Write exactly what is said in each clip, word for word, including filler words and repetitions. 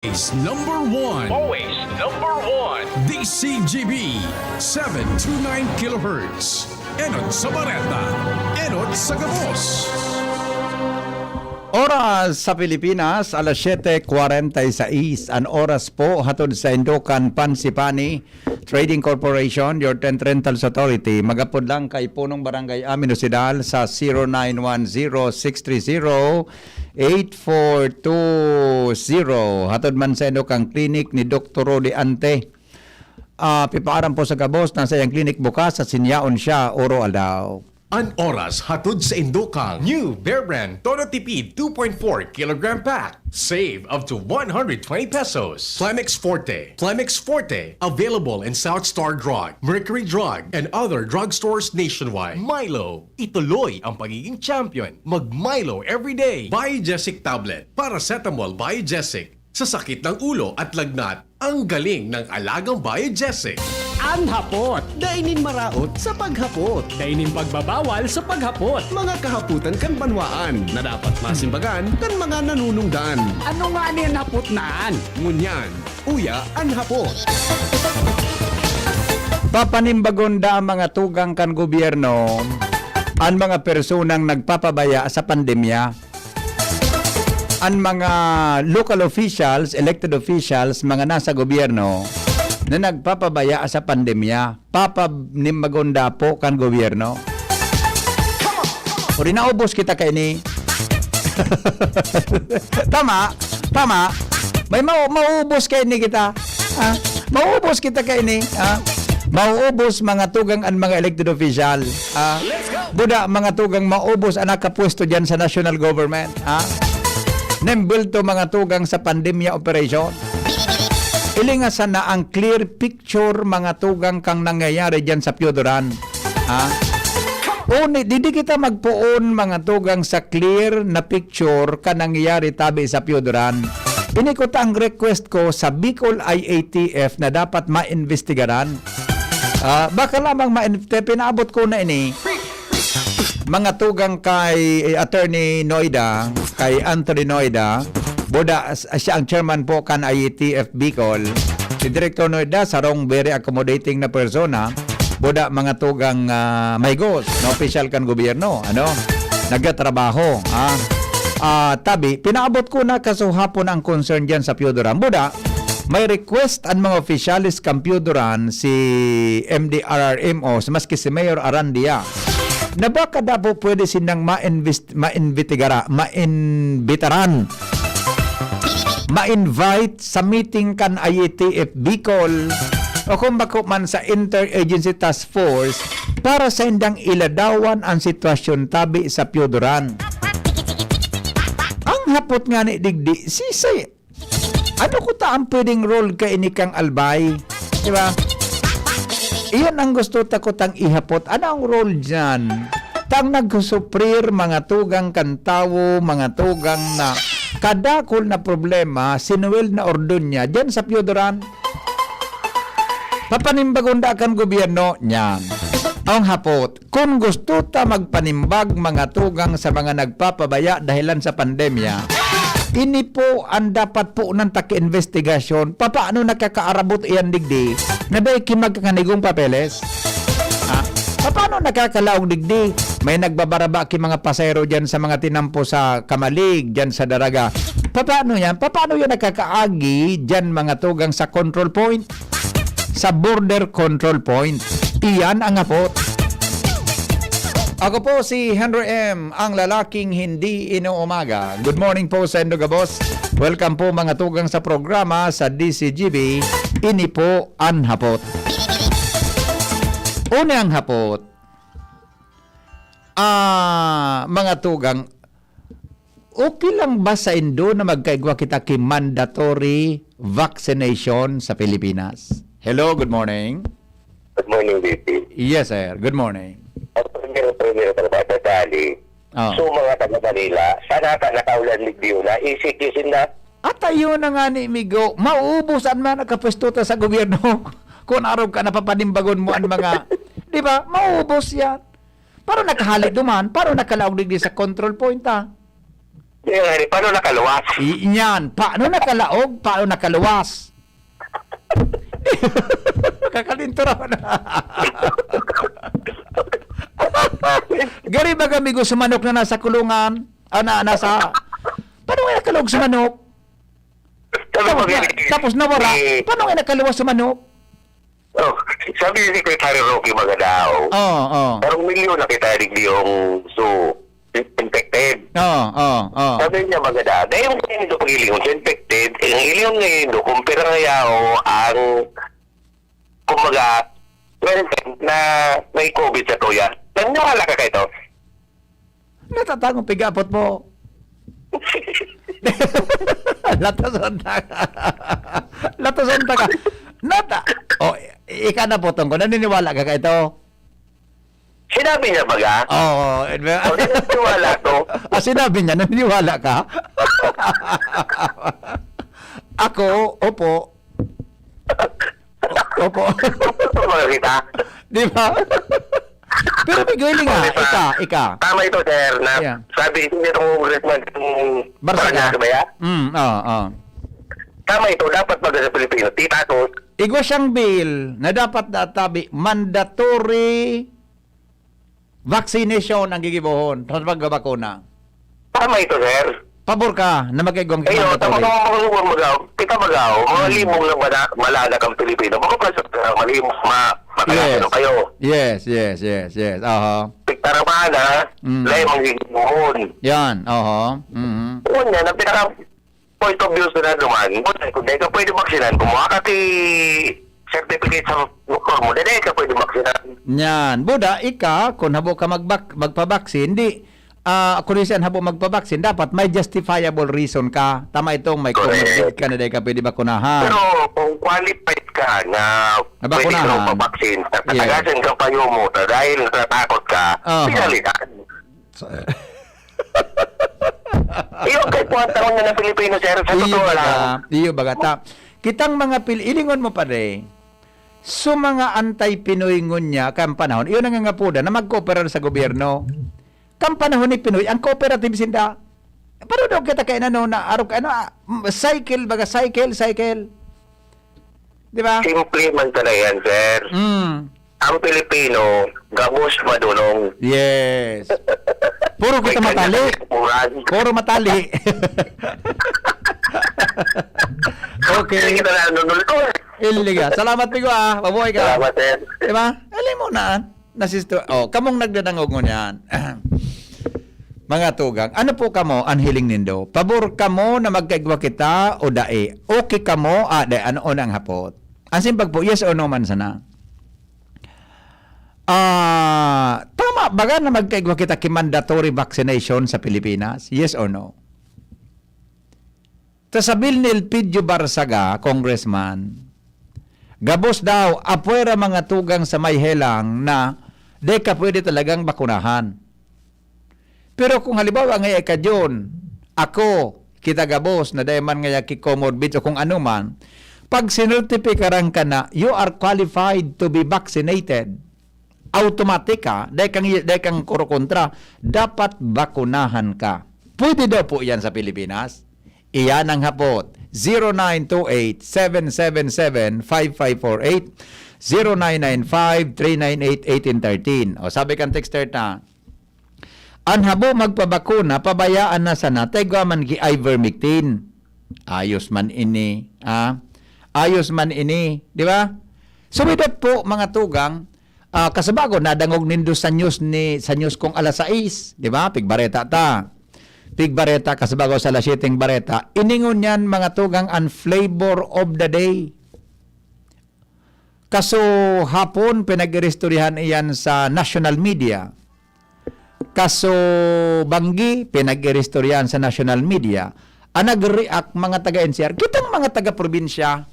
Is number one. Always number one. D C G B, seven two nine kilohertz. Enot sa Bareta. Enot sa Gabos. Oras sa Pilipinas, alas siyete kwarenta y seis. An oras po, hatod sa Indokan Pansipani Trading Corporation, your tent rentals authority. Magapod lang kay Punong Barangay Amin Osidal sa zero nine one zero six three zero eight four two zero. Hatod man sa Indokan Clinic ni Doktor Rudy Ante. Ah, pipaaram po sa gabos na sa iyang klinik bukas at sinyaon siya, oro aldaw. An oras hatod sa Indokan New Bear Brand Todo Tipid two point four kilogram pack. Save up to one hundred twenty pesos. Plemex Forte. Plemex Forte. Available in South Star Drug, Mercury Drug, and other drugstores nationwide. Milo. Ituloy ang pagiging champion. Mag Milo everyday. Biogesic tablet. Paracetamol Biogesic. Sa sakit ng ulo at lagnat, ang galing ng alagang Biogesic. An hapot. Dai nin maraot sa paghapot. Dai nin pagbabawal sa paghapot. Mga kahapotan kan banwaan na dapat masimbagan kan mga nanunungdan. Ano nga ni an hapot na an? Ngunyan, uya an hapot. Papanimbagon da ang mga tugang kan gobyerno, an mga personang nagpapabaya sa pandemya. An mga local officials, elected officials, mga nasa gobyerno na nagpapabaya sa pandemya, papanimbagon da po kan gobyerno. Uri, naubos kita kaini. Tama, tama. May mau-, maubos kaini kita. Ha? Maubos kita kaini. Ha? Maubos, mga tugang, an mga elected official. Ha? Buda, mga tugang, maubos an nakapwesto diyan sa national government. Ha? Nembulto, mga tugang, sa pandemya operation. Ilingasan na ang clear picture, mga tugang, kang nangyayari diyan sa Piodoran. Ha? Uni, didi kita magpoon, mga tugang, sa clear na picture kan nangyayari tabi sa Piodoran. Ini ko ta ang request ko sa Bicol I A T F na dapat maimbestigaran. Ah, baka lamang ma-, pinaabot ko na ini, mga tugang, kay, eh, Attorney Noida, kay Anthony Noida. Buda, s-, siya ang chairman po kan I A T F Bicol. Si Director Noida, sarong very accommodating na persona. Buda, mga tugang, ah, mahigos na opisyal kan gobyerno, ano? Nagtatrabaho, ah. Ah, tabi, pinaabot ko na kasuhapon ang concern diyan sa Piodoran. Buda, may request an mga opisyales kan Piodoran, si M D R R M O, maski si Mayor Arandia, na baka daw po pwede sinang ma-invest-, ma-invitigara-, ma-invitaran, ma-invite sa meeting kan I A T F Bicol o kung bako man sa Interagency Task Force para saindang iladawan ang sitwasyon tabi sa Piodoran. Ang hapot ngani digdi, sisay, ano kuta ang pwedeng role kaini kang Albay? Di ba? Iyan ang gusto ta kutang ihapot. Ano ang role diyan? Tang nagsusuprir, mga tugang kan tawo, mga tugang na kadakul na problema, sinuwel na ordonya diyan sa Piodoran. Papanimbagon da kan gobyerno niyan. Ang hapot, kun gusto ta magpanimbag, mga tugang, sa mga nagpapabaya dahilan sa pandemya, ini po ang dapat po nang taki-investigasyon. Papaano nakakaarabot iyan digdi na dai ki magkakanigong papeles? Ha? Papaano nakakalaog digdi? May nagbabaraba ki mga pasahero diyan sa mga tinampo sa Camalig, diyan sa Daraga. Papaano yan? Papaano yan nakakaagi diyan, mga tugang, sa control point? Sa border control point. Iyan ang hapot. Ako po si Henry M, ang lalaking hindi inuumaga. Good morning po sa Indoga Boss. Welcome po, mga tugang, sa programa sa D C G B. Ini po an hapot. Uni ang hapot. Ah, mga tugang, okay lang ba sa Indo na magkaigwa kita ki mandatory vaccination sa Pilipinas? Hello, good morning. Good morning, B P. Yes, sir. Good morning. Ang primero, primero, trabaho, dadali. Oh. So, mga taga Manila, sana ka nakaulan ni Biyo na, isik-isin na. At ayun na nga ni Migo, maubos an mga nakapwesto ta sa gobyerno. Kung araw ka napapanimbagon mo an mga, di ba? Maubos yan. Pero nakahali duman, pero nakalaog digdi sa control point, ah. Kaya nga, paano nakaluwas? I-, yan. Paano nakalaog? Paano nakaluwas? Kakalinto naman. Gari ba kami sa manok na nasa kulungan? Ah, na, nasa... Paano nga nakalaog sa manok? Sabi ko, tapos na, gani, tapos nawara. Eh, paano nga nakaluwas sa manok? Oh, sabi ni Secretary Roque Magadao, oh, oh, "Karong milyon na kita digdi yung zoo, infected." Oh, oh, oh. Sabi niya, "Magada, dahil yung ngayon do pag-ilingon sa infected, eh, ang ilingon ngayon do, kung pira nga yaw ang, kumbaga, present na may COVID sa tuya." Naniwala ka kaito? Natatango pigapot mo. Latoson ta ka. Latoson ta ka. Nata-, oh, i-, ika na po, Tong, kung naniniwala ka kaito? Sinabi niya baga? Oo, eh, O, di naniniwala ko. Ah, sinabi niya, naniniwala ka? Ako, opo. O-, opo. Opo, mga kita. Di ba? Pero may guiling nga, Tama ito. Ika, ika. Tama ito, sir, na Yeah. sabi ito nitong congressman, yung Barsaga. Barsaga ba yan? Mm, oo, oo. Tama ito, dapat pag sa Pilipino, titatos. Igwa siyang bill na dapat natabi, mandatory vaccination ang gigibohon sa pagbabakuna. Tama ito, sir. Pabor ka na magkaigwang Ayun, mandatory? Tama, tama, tama, tama, tama. Kita baga, oh, mga Hmm. limong na bala-, balanak ang Pilipino. Baka pa sa, uh, malimos, ma-, matagal Yes. na kayo. Yes, yes, yes, yes. Aha. Pagtarabana, Hmm. lahi mang gigibohon. Yan, aha. Mhm. Kung yan, ang pinaka point of view sa naduman, kung, kung di ka pwede vaksinan, kumuha ka ti certificate sa doktor mo, di, di ka pwede vaksinan. Yan. Buda, ika, kung habo ka magbak-, magpabaksin, di, ah, kung di siya habo magpabaksin, dapat may justifiable reason ka. Tama itong may Correct. comorbid ka na di ka pwede bakunahan. Pero kung qualified ka na pwede Nabakunahan. kang pabaksin, Yes. tatagasan ka pa yun mo, ta dahil natatakot ka, Aha. pinalitan. Sa- Iyo, kay puwang taon na ng Pilipino, sir, sa Iyo totoo baga, lang. iyo baga ta. Kitang mga Pil-, ilingon mo, pare, so mga anti-Pinoy ngunyan kan panahon, iyo nangangapodan na magkooperar sa gobyerno. Kan panahon ni Pinoy, ang cooperative sinda. Pero daw kita kay ano, na arog, ano, ah, m-, cycle, baga, cycle, cycle. Di ba? Simple man talaga yan, sir. Mm. Ang Pilipino, gabos, madunong. Yes. Puro kita May matali. kanya-kanyang kukuran. Puro matali. Okay. Hindi kita nanunulto. Iliga. Salamat, Pigo, ah. Mabuhay ka. Salamat, sir. Di ba? Alam mo na. Nasisto-, oh, kamong nagdadangog ngunyan. Mga tugang, ano po kamo an hiling nindo? Pabor kamo na magkaigwa kita o dai? Okay kamo? Ah, dai, ano, ano ang hapot? Ang simbag po, yes or no man sana? Ah, tama baga na magkaigwa kita ki mandatory vaccination sa Pilipinas? Yes or no? Ta sabi ni Elpidio Barzaga, congressman, gabos daw, apwera mga tugang sa may helang na di ka pwede talagang bakunahan. Pero kung halimbawa nga ika, John, ako, kita gabos na dai man ngaya ki comorbid o kung ano man, pag sinertipikaran ka na, you are qualified to be vaccinated. Automatic ka, dai kang, dai kang kurokontra, dapat bakunahan ka. Pwede daw po yan sa Pilipinas. Iyan ang hapot, zero nine two eight, seven seven seven, five five four eight, zero nine nine five, three nine eight, eighteen thirteen. O, sabi kan texter ta, "An habo magpabakuna, pabayaan na sana, ta igwa man ki ivermectin." Ayos man ini, ah. Ayos man ini, di ba? So, with that po, mga tugang, ah, kasabago, nadangog nindo sa news ni, sa news kong alas sais, di ba? Pigbareta ta. Pigbareta, kasabago sa alas siyete ning bareta. Iningon niyan, mga tugang, ang flavor of the day. Kaso hapon, pinag-iristoryahan iyan sa national media. Kaso banggi, pinag-iristoryahan sa national media. Ang nag-react, mga taga-N C R, kitang mga taga-probinsya,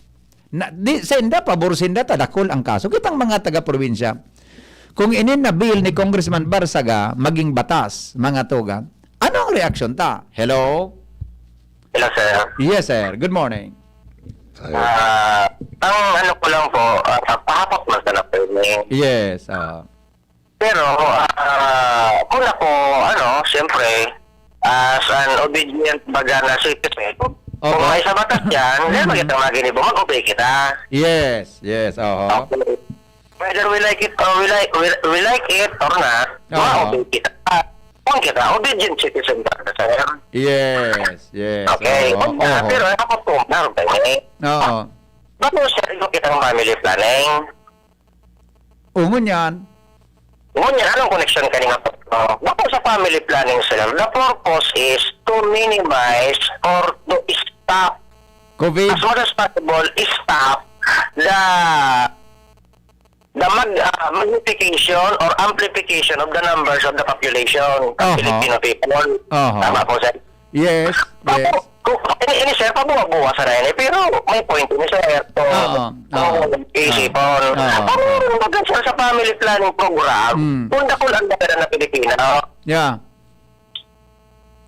na, di, sa inda, pabor sa inda, ta dakul ang kaso. Kitang mga taga-probinsya, kung inin na bill ni Congressman Barzaga maging batas, mga tugang, ano ang reaksyon ta? Hello? Hello, sir. Yes, sir. Good morning. Ayun. Ah, ang ano ko lang po, ah, pahapot man sana po yun eh. Yes, ah. Pero, ah, kung ako, ano, siyempre, as an obedient baga na citizen, kung Opo. may sa batas yan, then Mm. magandang maginibo, mag-obey kita. Yes, yes, oho. Okay. Whether we like it or we like, we, we like it or not, Oho. ma-obey kita. Kung kita, obedient citizen talaga, sir. Yes, yes. Okay, Oo, yun na. oho. Pero ako po, sir, eh. Oo. Bakit, sir, yung kitang family planning? Oo, ngunyan. Ngunyan, anong connection ka ni nga po? Bakit sa family planning, sir? The purpose is to minimize or to stop COVID. as much as possible, stop the the mag, ah, magnification or amplification of the numbers of the population of Aha. Filipino people. Aha. Tama po, sir? Yes, yes. Pabu-, kung, ini, ini, sir, pabuwa-buwa sa na yan eh. Pero may point ini, sir. So, Oo, oo, oo, isipon. Oo. Paano yung baga, sir, sa family planning program, Mm. kung dakul ang dara na Pilipino? Yeah.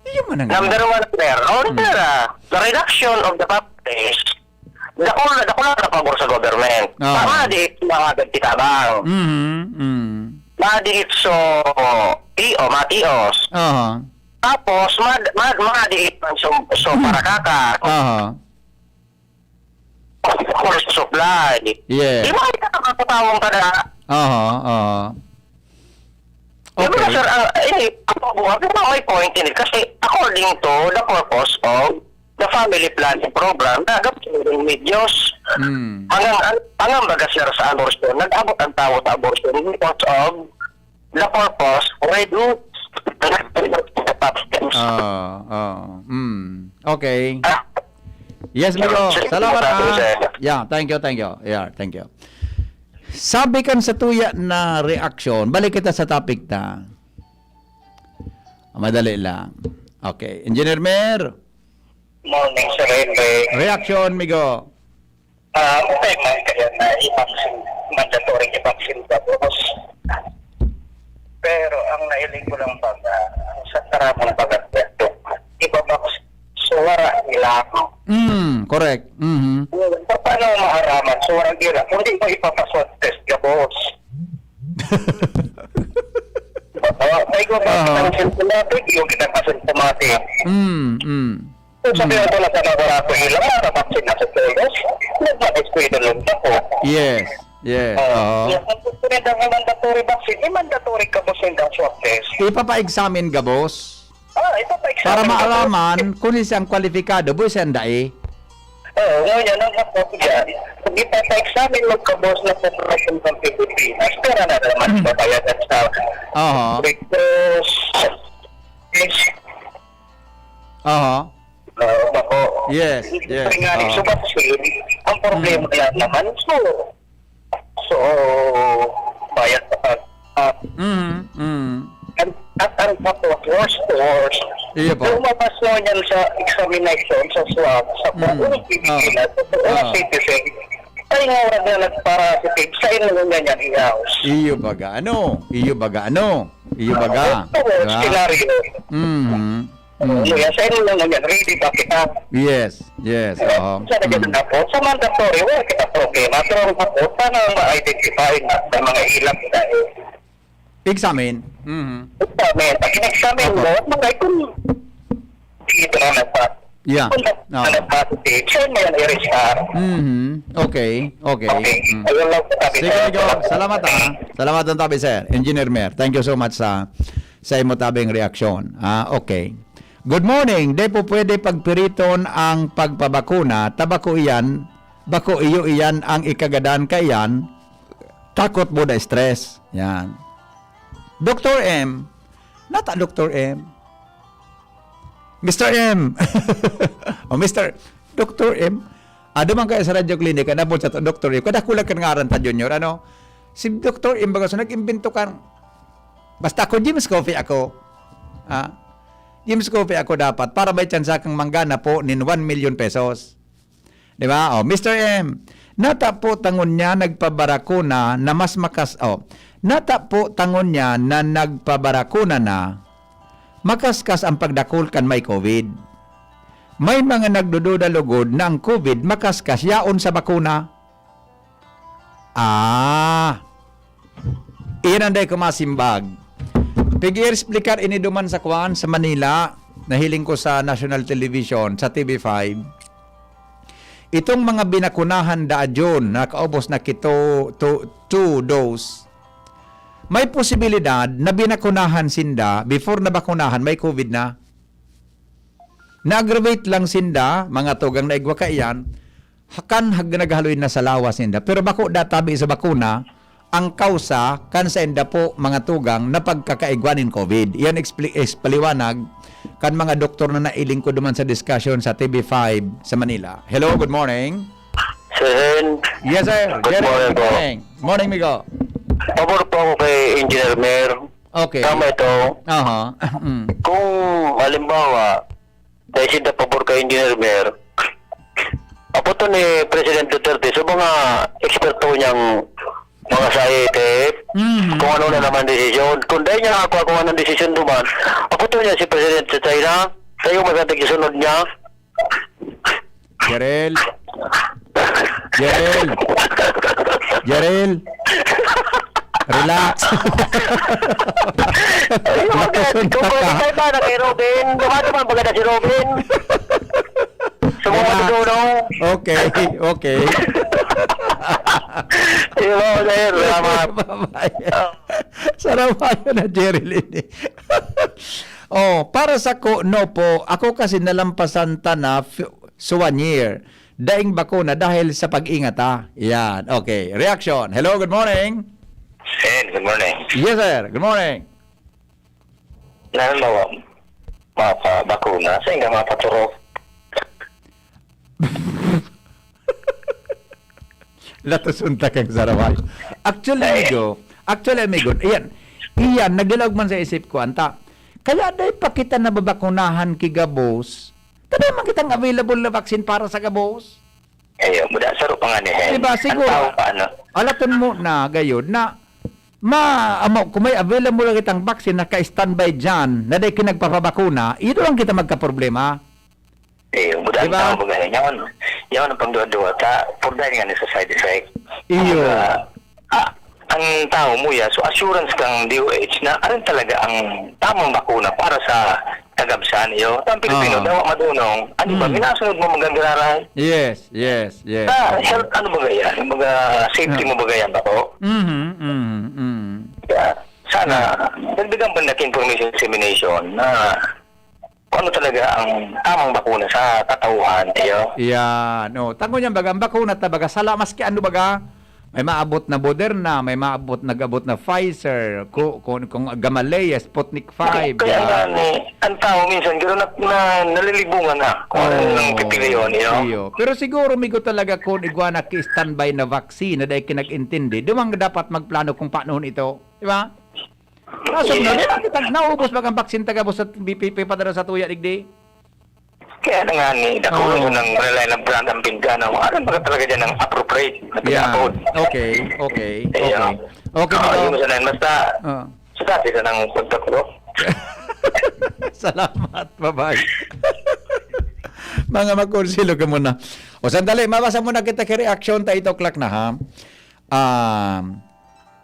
Iyo man ang Number one, sir. Oh, Hmm. sir, ah, the reduction of the taxes, dakul na, dakul na pabor sa government. Oo. Tama, di it mga nagtitabang. Mhm, mm. Madi it so, tio, matios. Aha. Tapos, mad-, mad-, madi it man so, so Hmm. parakaka. Aha. Of course, supply. Yes. Di ba, ikaw ang katawang ka na? Aha, aha. Di ba, Okay. sir, ang, eh, ang pagbuhat, di ba, may point in it? Kasi according to the purpose of the family planning program, nagap ng medios. Mm. Ang, ang, ang, ang baga, sir, sa abortion, nag-abot ang tao sa abortion because of the purpose, reduce the substance. Ah, ah, mm. Okay. Ah. Yes, Migo. Sige, Salamat, salamat, ah. sir. Yeah, thank you, thank you. Yeah, thank you. Sabi kan sa tuya na reaksyon, balik kita sa topic ta. Madali lang. Okay. Engineer Mer. Morning, Sir Henry. Reaksyon, Migo. Ah, okay man kaya na i-vaccine, mandatory i-vaccine ka, boss. Pero ang nahiling ko lang baga, ang sa karamang baga, iba-vaccine, so wala nila ako. Mm, correct. Mhm. Ngayon, pa-, paano maaraman? So, wala nila. Kung di mo ipapaswab test ka, boss. Oo, may iba Aha. vaccine symptomatic, yung iba asymptomatic. Mm, mm. Kung sabi Mm. ko na sa laboratory lang, para vaccine na sa todos, nagmag-eskwela lang ako. Yes, yes. Oo. Oo. Yung pagpunit ang mandatory vaccine, eh, mandatory ka po sa indang swab test. Ipapa-examine ka, boss? Ah, ipapa-examine Para ka, boss. maaraman kung siyang kwalipikado, boy, siyang dai. Oo, ngayon, ang ako dyan, pag ipapa-examine mo ka, boss, na population ng Pilipinas, pera na naman Hmm. babayaran sa Aha. Red Cross, Aha. Oo, bako. Yes, yes, Kaya nga, oo. so, kasi, ang problema Mm. lang naman, so, so, bayad sa pag-, ah, Mm, mm. at, at ang bako, worse to worse. Iyo po. Lumabas mo yan sa examination, sa swab, sa Mm. kung bibigyan Oo. na, sa kung Oo. citizen, ay nga, wala na nagpa-positive, sa inyo nga yan, i-house. Iyo baga, ano? Iyo baga, ano? Iyo baga. Worst to worst Diba? scenario. Mhm. Mm. Kaya sa inyo lang yan, ready ba kita? Yes, yes, Kaya oo. sa nagano Mm. na po, sa mandatory, wala kita problema. Pero ang ako, sana ma-identify na sa mga ilang na eh. Examine. Mhm. Examine. Pag in-examine Opo. mo, magay kung dito na nagpa-, Yeah. kung nag-, Oo. na nagpa-positive, siya na yan, i-risk ka. Mhm. Okay, okay. Okay. Mm. Ayun lang po, sabi Sige, ko. Migo. Salamat, ah. Salamat ng tabi, sir. Engineer Mer, thank you so much sa, sa imo tabing reaksyon. Ah, okay. Good morning. Di po pwede pagpiriton ang pagpabakuna. Ta bako iyan, bako iyo iyan ang ikagadan kaiyan. Takot boda stress. Yan. Doktor M. Nata Doktor M. Mister M. O, Mister Doktor M. Ado man kayo sa Radyo Klinika, nabot sa Doktor M. Kada kulang kan ngaran ta, Junior, ano? Si Doktor M, baga, so, nag-imbento kan, basta ako, James Coffee ako. Ha? James Coffee ako dapat para may tsansa kang manggana po nin one million pesos. Di ba? O, Mister M, nata po tangon niya nagpabarakuna na mas makas-, o, nata po tangon niya na nagpabarakuna na, makaskas ang pagdakul kan may COVID. May mga nagdududa lugod na ang COVID makaskas yaon sa bakuna. Ah, iyan ang dai ko masimbag. Pig-i-explicar ini duman sa kwan, sa Manila. nahiling ko sa national television, sa T V five, itong mga binakunahan daadyon, nakaubos na ki two, two, two dose, may posibilidad na binakunahan sinda, before nabakunahan, may covid na. Na-aggravate lang sinda, mga tugang na igwa kaiyan, kan hag-, naghaloy na sa lawas ninda. Pero bako da tabi sa bakuna, ang kausa kan sainda po, mga tugang, na pagkakaigwa nin covid. Iyan expli-, expaliwanag kan mga doktor na nailing ko duman sa discussion sa T V five sa Manila. Hello, good morning. Sir Hen. Yes, sir. Good Jerry, morning good po. Morning. Morning, Migo. Pabor po ako kay Engineer Mer. Okay. Tama ito. Aha. Mm. Kung halimbawa, dahil sinda pabor kay Engineer Mer, apo to ni President Duterte, so mga eksperto niyang mga sa I T F, Mhm. kung ano na naman desisyon. Kung dahil niya ako, kung anong desisyon duman, apo to niya si President sa China, sa'yo masatig sa sunod niya. Jerel. Jerel. Jerel. Relax. Ay, okay. Kung pwede tayo ba na kay Robin? Dumaduman baga na si Robin. Sa mga Relax. Tutulong. Okay, okay. Hello, sir. Salamat. Bye-bye. Ah. Sarap kayo na, Jerry Lini. Oh, para sa ko, no po. Ako kasi nalampasan ta na f-, so one year. Daing bakuna dahil sa pag-ingat, ha. Yan. Okay. Reaction. Hello, good morning. Sen, good morning. Yes, sir. Good morning. Nano mo, mapabakuna? Saan ka mapaturo? Latos unta kang saraway. Actually, Ay. amigo, actually, amigo, iyan, iyan, nagdalaog man sa isip ko, anta. Kaya dai pa kita nababakunahan ki gabos. Tabi man kitang available na vaccine para sa gabos. Ayo, muda saro pa nga ni Hen. Diba, Ang siguro, tao pa, ano? alaton mo na, gayod, na ma-, amo, kung may available na kitang vaccine, naka-standby dyan, na dai kinagpapabakuna, ito lang kita magkaproblema. Eh, muda ang Diba? tao baga, yaon, yaon ang pagduwa-duwa, ta, for dahil nga ni sa side effect. Iyo. Kumbaga, ah, ang tao mo ya, so assurance kang D O H na arin talaga ang tamang bakuna para sa kagabsan, iyo. Ang Pilipino, Oo. dawa madunong, ano ba, Mm. minasunod mo magagararay? Yes, yes, yes. Sa health, ano ba gaya? Yung mga safety Ah. mo ba gaya, bako? Mhm, mhm, mhm. Kaya, sana, Ah. dagdagan pa nila information dissemination na kung ano talaga ang tamang bakuna sa katauhan, iyo. Yan, no. Tango niyan, baga, ang bakuna ta, baga, sala, maski ano, baga, may maabot na Moderna, may maabot, nag-abot na Pfizer, ku-, kung, kung Gamaleya, Sputnik five, Kaya di ba? nga ni, ang tao minsan, gano'n na, na, nalilibungan na kung ano Oo. nang pipilion, iyo. Iyo. Pero siguro, migo talaga, kung igwa na ki-standby na vaccine na dahil kinag-intindi, dumang dapat magplano kung paano ito, di ba? Kaso, Yes. na, na, naubos ba ang vaccine taga sa B P P padara sa tuya, digdi? Kaya na nga ni, nakuha Oo. yun ng Rely ng brand ang pinggan. Ano, ano ba talaga dyan ang appropriate na Yeah. pinaabot? Okay, okay, Iyo. okay. Okay, Oo, Migo. yun sa nan, basta, Ah. sa dati na ng pagkakuro. Salamat, bye-bye. Mga magkonsilo ka muna. O, sandali, mabasa muna kita kay reaction, ta eight o'clock na, ha? Um,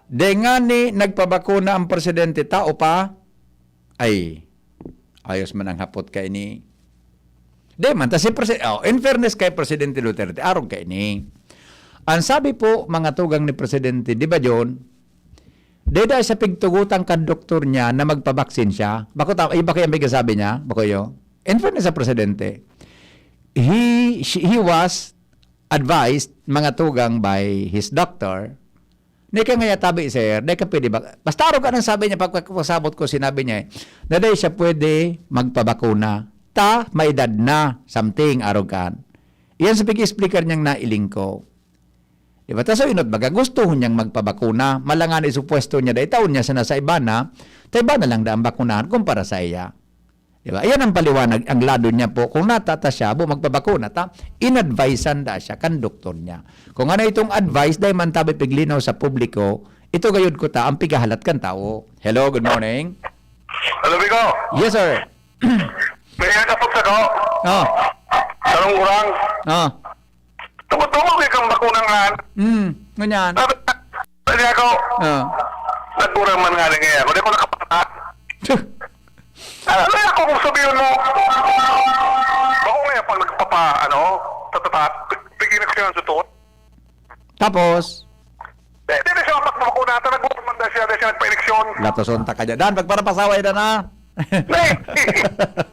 de nga ni nagpabakuna ang presidente, tao pa? Ay, ayos man ang hapot kaini. Di man, ta si Presi-, oh, in fairness kay Presidente Duterte, arog kaini. Ang sabi po, mga tugang ni Presidente, di ba, John? Dida sa pigtugutan kan doktor niya na magpabaksin siya. Bako ta-, iba kaya may kasabi niya? Bako yun? In fairness sa Presidente, he, she, he was advised, mga tugang, by his doctor, na ika nga ya tabi, sir, dai ka pwede ba-, basta arog ka nang sabi niya, pag-, pagkasabot ko, sinabi niya, eh, na dai siya pwede magpabakuna. Ta, maedad na, something, arog ka. Iyan sa pag-explicar niyang nailing ko. Di ba? Ta, so, inot baga, gusto niyang magpabakuna. Malangan isupuesto niya, dai taon niya sana sa iba na, ta iba na lang daang bakunahan kumpara sa iya. Di ba? Iyan ang paliwanag, ang lado niya po. Kung natata siya, bu magpabakuna ta, inadvisean da siya kan doktor niya. Kung ano itong advice, dahil man tabi piglinaw sa publiko, ito gayud ko ta, ang pigahalat kan tao. Hello, good morning. Hello, Bigo. Yes, sir. May nakapot sa ko. Oh. Tanong kurang. Oh. Tungod-tungod kay kang bakuna nga. Hmm, ngunyan. Sabi, sabi ako, Ah. nagkurang man nga rin ngayon. Kung di ko nakapata. Ano na ako kung sabihin mo? Ah, pig-, pig-ineksyon ang sutuot. Tapos, Eh, di na siya mapagpabakuna. Ata nagbuot man dahil siya, dahil siya nagpa-ineksyon. Latoson ta ka dyan. Dan, pagparapasaway na na. Nay!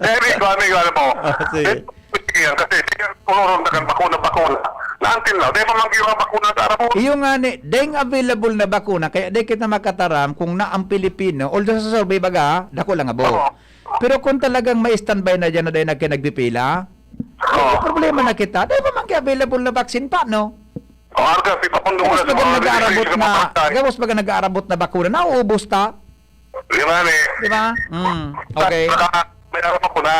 Nay, amigo, amigo, ano po? Ah, sige. Eh, yan, kasi siya, puro ron na kan bakuna, bakuna. Naantin lang. Di pa man yung bakuna sa Arabo. Iyo nga ni, deng available na bakuna, kaya di kita makataram kung na ang Pilipino, although sa survey baga, dako lang abo. Oo. Pero kung talagang may standby na dyan na dahil nagkinagpipila, Oo. may problema na kita. Dahil pa man kaya available na vaccine pa, no? O, arga, si Papundo Gabos muna sa baga mga nag-aarabot reservation na, mga patay. gabos baga nag-aarabot na bakuna, nauubos ta. Di ba, ni? Di ba? Mm. Okay. Baka may arap ako na.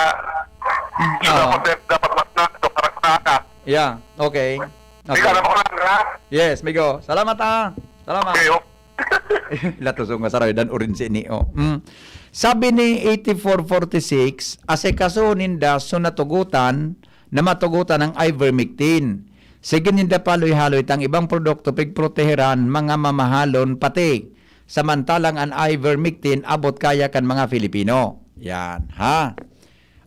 Oo. Dapat, dapat mas na, ito, parang sa ka. Yeah. Okay. Di ka na Okay. ako na, ha? Yes, migo. Salamat, ah. Salamat. Okay, oh. Latos nga saroy dan orange ini, oh. Mm. Sabi ni eighty-four forty-six, asikaso ninda so natugutan na matugutan ang ivermectin. Sige ninda paloy-haloy tang ibang produkto pigproteheran mga mamahalon pati. Samantalang an ivermectin abot kaya kan mga Filipino. Yan, ha?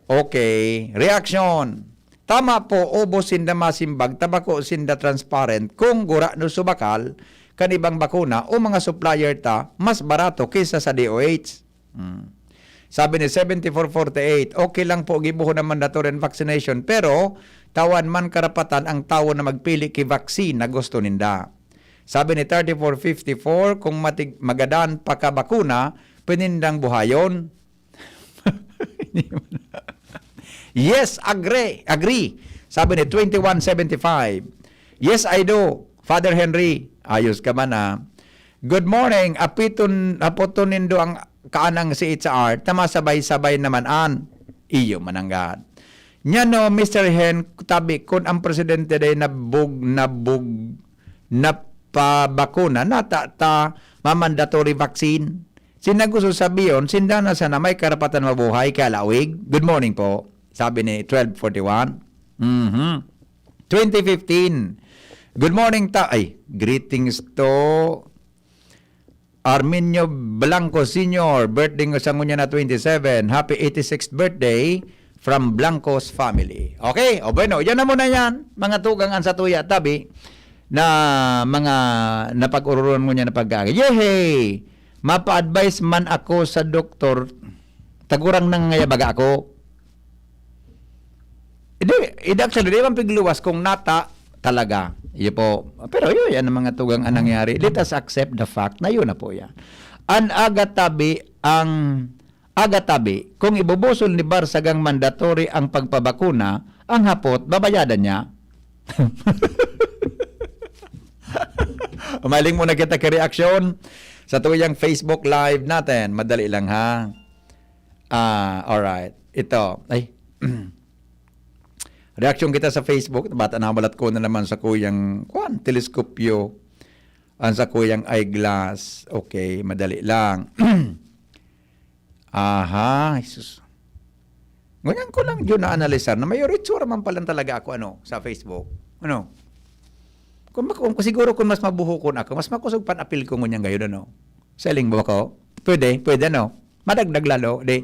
Okay. Reaction. Tama po, ubos sinda masimbag, tabako sinda transparent, kung gura no subakal, kan ibang bakuna o mga supplier ta, mas barato kaysa sa D O H. Hmm. Sabi ni seventy-four forty-eight, okay lang po gibuhon naman na to rin vaccination, pero tawan man karapatan ang tawo na magpili ki vaccine na gusto ninda. Sabi ni thirty-four fifty-four, kung matig magadan pa ka bakuna, pinindang buhayon. Yes, agree, agree. Sabi ni twenty-one seventy-five. Yes, I do. Father Henry, ayos ka man, ah. Good morning. Apiton, apoton nindo ang kaanang C H R. Tama, sabay-sabay naman an. Iyo mananggad. Nya no, Mister Hen, tabi kun ang presidente day nabug, nabug, napabakuna, nata ta mamandatory vaccine. Sinaguso sabiyon, sinda na sana may karapatan mabuhay kaya lawig. Good morning po, sabi ni twelve forty-one. Mhm. Twenty fifteen. Good morning ta, ay, greetings to Arminio Blanco Senior, birthday ko sa ngunya na twenty-seven. Happy eighty-sixth birthday from Blanco's family. Okay, o bueno, yan na muna yan. Mga tugang an satuya tabi na mga napag-ururon mo niya na pag-aagi. Yehey! Mapa-advise man ako sa doktor, tagurang nangangaya baga ako. Hindi, hindi, actually, di man pigluwas kung nata talaga. Iyo po. Pero yun, yan ang mga tugang ang nangyari. Let us accept the fact na yun na po yan. An agatabi, ang agatabi, kung ibubusol ni Barsagang mandatory ang pagpabakuna, ang hapot, babayadan niya. Umaling muna kita kay reaksyon sa tuyang Facebook Live natin. Madali lang, ha? Ah, alright. Ito, ay, reaksyon kita sa Facebook. Bata na balat ko na naman sa kuyang, kwan, teleskopyo. Ang sa kuyang eyeglass. Okay, madali lang. Aha, Jesus. Ngunyan ko lang yun na-analisar na may oritsura man pala talaga ako, ano, sa Facebook. Ano? Kung, kung, kung siguro kung mas mabuhokon ako, mas makusog pan apil ko ngunyan gayon, ano? Selling mo ako? Pwede, pwede, ano? Madagdag lalo, di?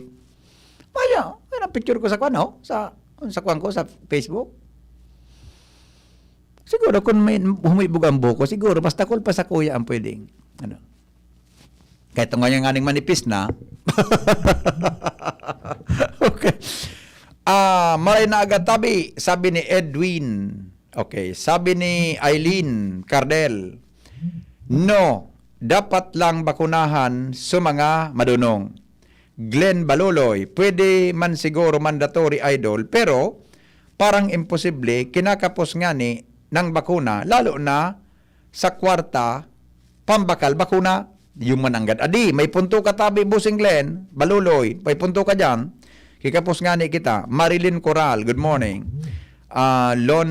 Maya, may picture ko sa kwan, no? Sa, sa kwan ko, sa Facebook. Siguro kung may humibog ang buko, siguro mas takol pa sa kuya ang pwedeng, ano. Kahit nga yung aning manipis na. Okay. Ah, maray na agad tabi, sabi ni Edwin. Okay, sabi ni Eileen Cardel, no, dapat lang bakunahan sa mga madunong. Glenn Baluloy, pwede man siguro mandatory, idol, pero parang imposible, kinakapos ngani ng bakuna, lalo na sa kwarta, pambakal bakuna. Yung mananggad. Adi, may punto ka tabi, Bossing Glenn, Baluloy, may punto ka dyan. Kikapos ngani kita. Marilyn Coral, good morning. Ah, Lon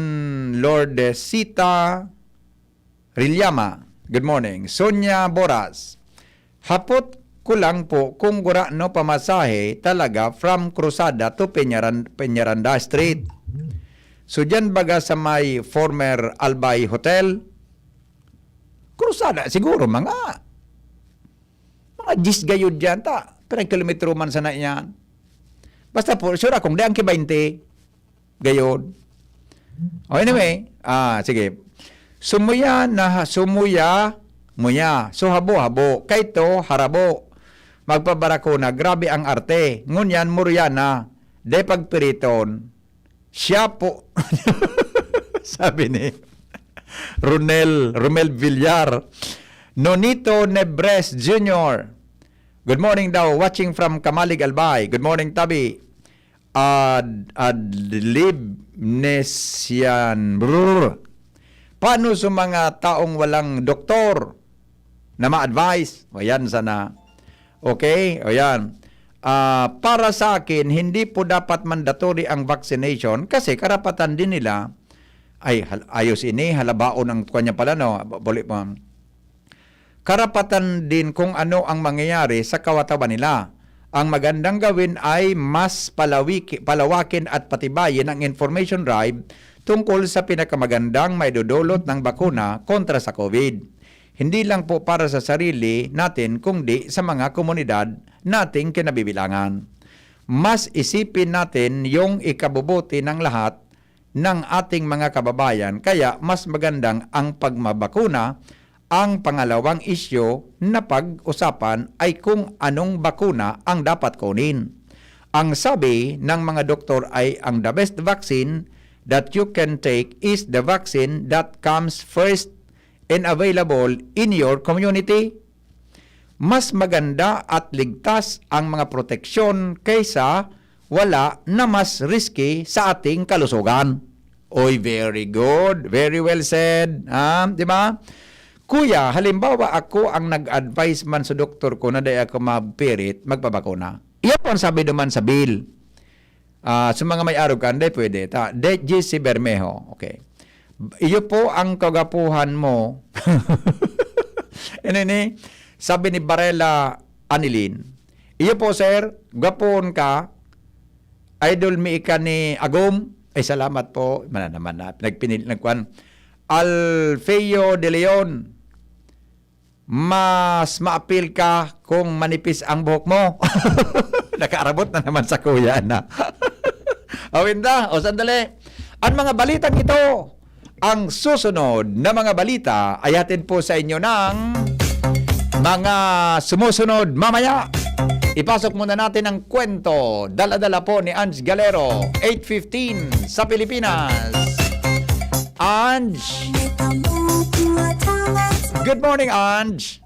Lordesita Riliama, good morning. Sonia Boras, hapot ko lang po kung gurano pamasahe talaga from Cruzada to Peñaran-, Peñaranda Street. So, dyan baga sa may former Albay Hotel? Cruzada, siguro mga, mga diyes gayod dyan ta. Pirang kilometro man sana yan. Basta po, sure akong di ang ki baynte. Gayod. Oh, anyway, ah, sige. Sumuya na, sumuya, muya. So, habo-habo. Kaito, harabo. Magpabarakuna, grabe ang arte. Ngunyan, murya na. De pagpiriton. Siya po. Sabi ni Ronel, Romel Villar. Nonito Nebres Junior. Good morning daw. Watching from Kamalig, Albay. Good morning, Tabi. Ad-, Adlib Nesian. Brr. Paano sa mga taong walang doktor na ma-advise? O yan sana. Okay? O yan. Ah, para sa akin, hindi po dapat mandatory ang vaccination kasi karapatan din nila. Ay, hal-, ayos ini, halabaon ang kanya pala, no? Buli mo. Karapatan din kung ano ang mangyayari sa katawan nila. Ang magandang gawin ay mas palawiki-, palawakin at patibayin ang information drive tungkol sa pinakamagandang maidudulot ng bakuna kontra sa COVID. Hindi lang po para sa sarili natin, kundi sa mga komunidad nating kinabibilangan. Mas isipin natin yung ikabubuti ng lahat ng ating mga kababayan, kaya mas magandang ang pagmabakuna. Ang pangalawang isyu na pag-usapan ay kung anong bakuna ang dapat kunin. Ang sabi ng mga doktor ay ang the best vaccine that you can take is the vaccine that comes first and available in your community. Mas maganda at ligtas ang mga proteksyon kaysa wala na mas risky sa ating kalusugan. Oy, very good. Very well said. Ah, di ba? Kuya, halimbawa ako ang nag-advise man sa doktor ko na dai ako mapirit, magpabakuna. Iyan po ang sabi naman sa bill. Ah, sa mga may arog kan, dai pwede. Ta, dai G C Bermejo. Okay. Iyo po ang kagapuhan mo. Ano ni? Sabi ni Barela Anilin. Iyo po, sir, gwapoon ka. Idol mi ika ni Agom. Ay, salamat po. Mana naman na. Nagpinil-, nagkuhan. Alfeo de Leon. Mas maapil ka kung manipis ang buhok mo. Nakaarabot na naman sa kuya na. O, inda. O, sandali. Ang mga balitang ito, ang susunod na mga balita ay hatid po sa inyo ng mga sumusunod mamaya. Ipasok muna natin ang kwento. Dala-dala po ni Ange Galero, eight fifteen sa Pilipinas. Ange. Good morning, Ange.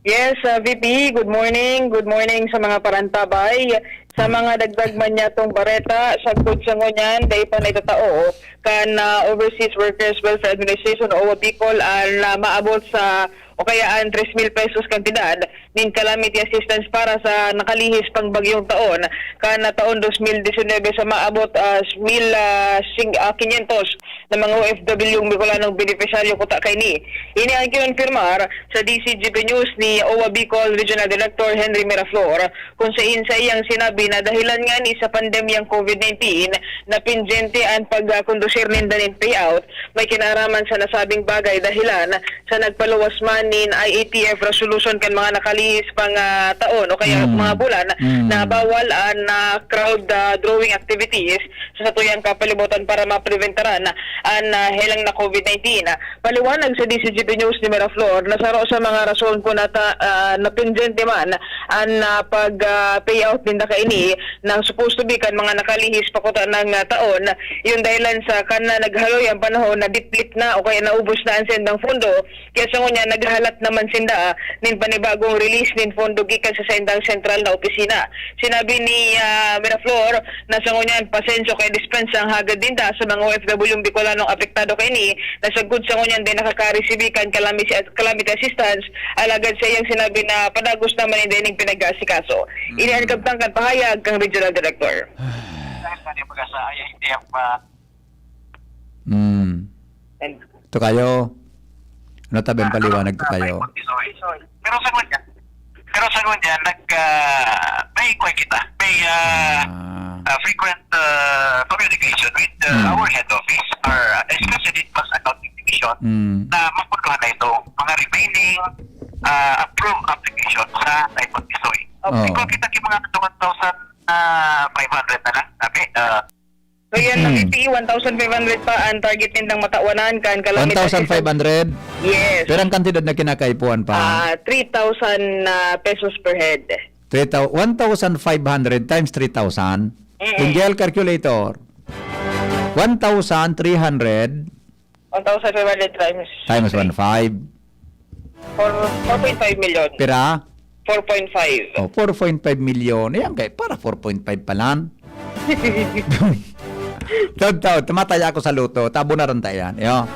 Yes, uh, V P, good morning. Good morning sa mga parantabay. Sa mga dagdag man niya tong bareta, sagkod sa ngunyan, dai pa naitatao kan, ah, Overseas Workers Welfare Administration o OWWA Bicol an, ah, maabot sa, o kaya an tres mil pesos kantidad nin calamity assistance para sa nakalihis pang bagyong taon kan, ah, taon dos mil disinebe sa maabot, ah, mil, ah, sing-, ah, kinyentos na mga O F W ang Bicolanong benepisyaryo kuta kaini. Ini ang kinonfirmar sa D C G P News ni OWWA Bicol Regional Director Henry Miraflor, kung sain sa iyang sinabi na dahilan ngani sa pandemyang COVID nineteen, napindyente an pagkondusir ninda nin payout, may kinaaraman sa nasabing bagay dahilan sa nagpaluwas man nin I A T F resolution kan mga nakalihis pang, ah, taon o kaya Mm. mga bulan Mm. na bawal an, ah, crowd, ah, drawing activities sa satuyang kapalibutan para mapreventaran an, ah, helang na COVID nineteen. Paliwanag sa D C G P News ni Miraflor na saro sa mga rason kung nata-, ah, napindyente man an, ah, pag, ah, payout ninda kaini nang supposed to be kan mga nakalihis pa kuta ng, ah, taon, yung dahilan sa kan na naghaloy ang panahon na diplit na o kaya naubos na ang sendang pondo, kaya sa ngunyan naghahalat naman sinda, ah, nin panibagong release nin pondo gikan sa sendang sentral na opisina. Sinabi ni, ah, Miraflor na sa ngunyan pasensya kaya dispensa ang hagad ninda sa mga O F W Bicolanong apektado kaini na sagkod sa ngunyan dai nakakaresibi kan calamity, calamity assistance, alagad sa iyang sinabi na padagos naman ninda ining pinag-aasikaso. Ini ang Mm. kabtang kan pahayag kan Regional Director. Dahil nga di mag-asa, ay hindi ang pa- Mm. And Ito kayo. Ano tabi ang paliwanag ko kayo? Pero sa ngunyan, pero sa ngunyan, nag, ah, may kuwan kita. May, ah, Ah. ah, frequent, ah, communication with, ah, Mm. our head office, or, ah, especially with Accounting Division, Mm. na mapunduhan na ito, mga remaining, ah, approved application sa Typhoon Tisoy. Okay. Oh. Ikaw kita yung mga two thousand five hundred na lang, sabi, ah, So, yan, Mm. V P, one Thousand five hundred pa ang target nindang matawanan kan calamity assistance. One thousand five hundred? Yes. Pero ang kantidad na kinakaipuhan pa? Ah, three thousand ah, pesos per head. Three thousand, one thousand five hundred times three thousand. Mm-mm. Angel, calculator. One thousand three hundred One thousand five hundred times times one five. Four, four point five million. Pira? Four point five. Oh, four point five million. Ayan kay, para four point five pa lang. Taon-taon, tumataya ako sa luto. Tabo na rin tayo yan. Yo.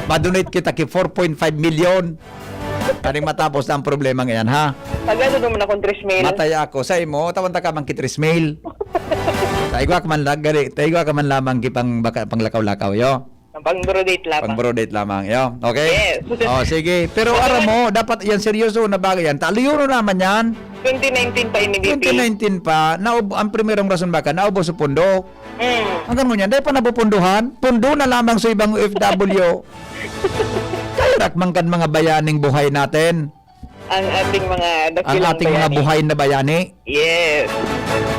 Madonate kita ki four point five million. Kaning matapos na ang problema ngayon, ha? Pagano naman akong three mil? Mataya ako. Sa imo, tawan ta ka man ki three mil. Taigwa ka man lagari, taigwa ka man lamang ki pang, baka, panglakaw-lakaw, yo. Pang-donate lamang. Pang-donate lamang, yo. Okay? Yes. Oh, sige. Pero aram mo, dapat yan seryoso na bagay yan. Taliyo naman yan. Twenty nineteen pa ini, V P. Twenty nineteen pa, naub ang primerong rason baka, naubos sa pondo. Mm. Hanggang ngunyan, dahil pa napupunduhan, pundo na lamang sa ibang O F W. Kaya rakman kan mga bayaning buhay natin. Ang ating mga Ang ating mga buhay na bayani. Yes.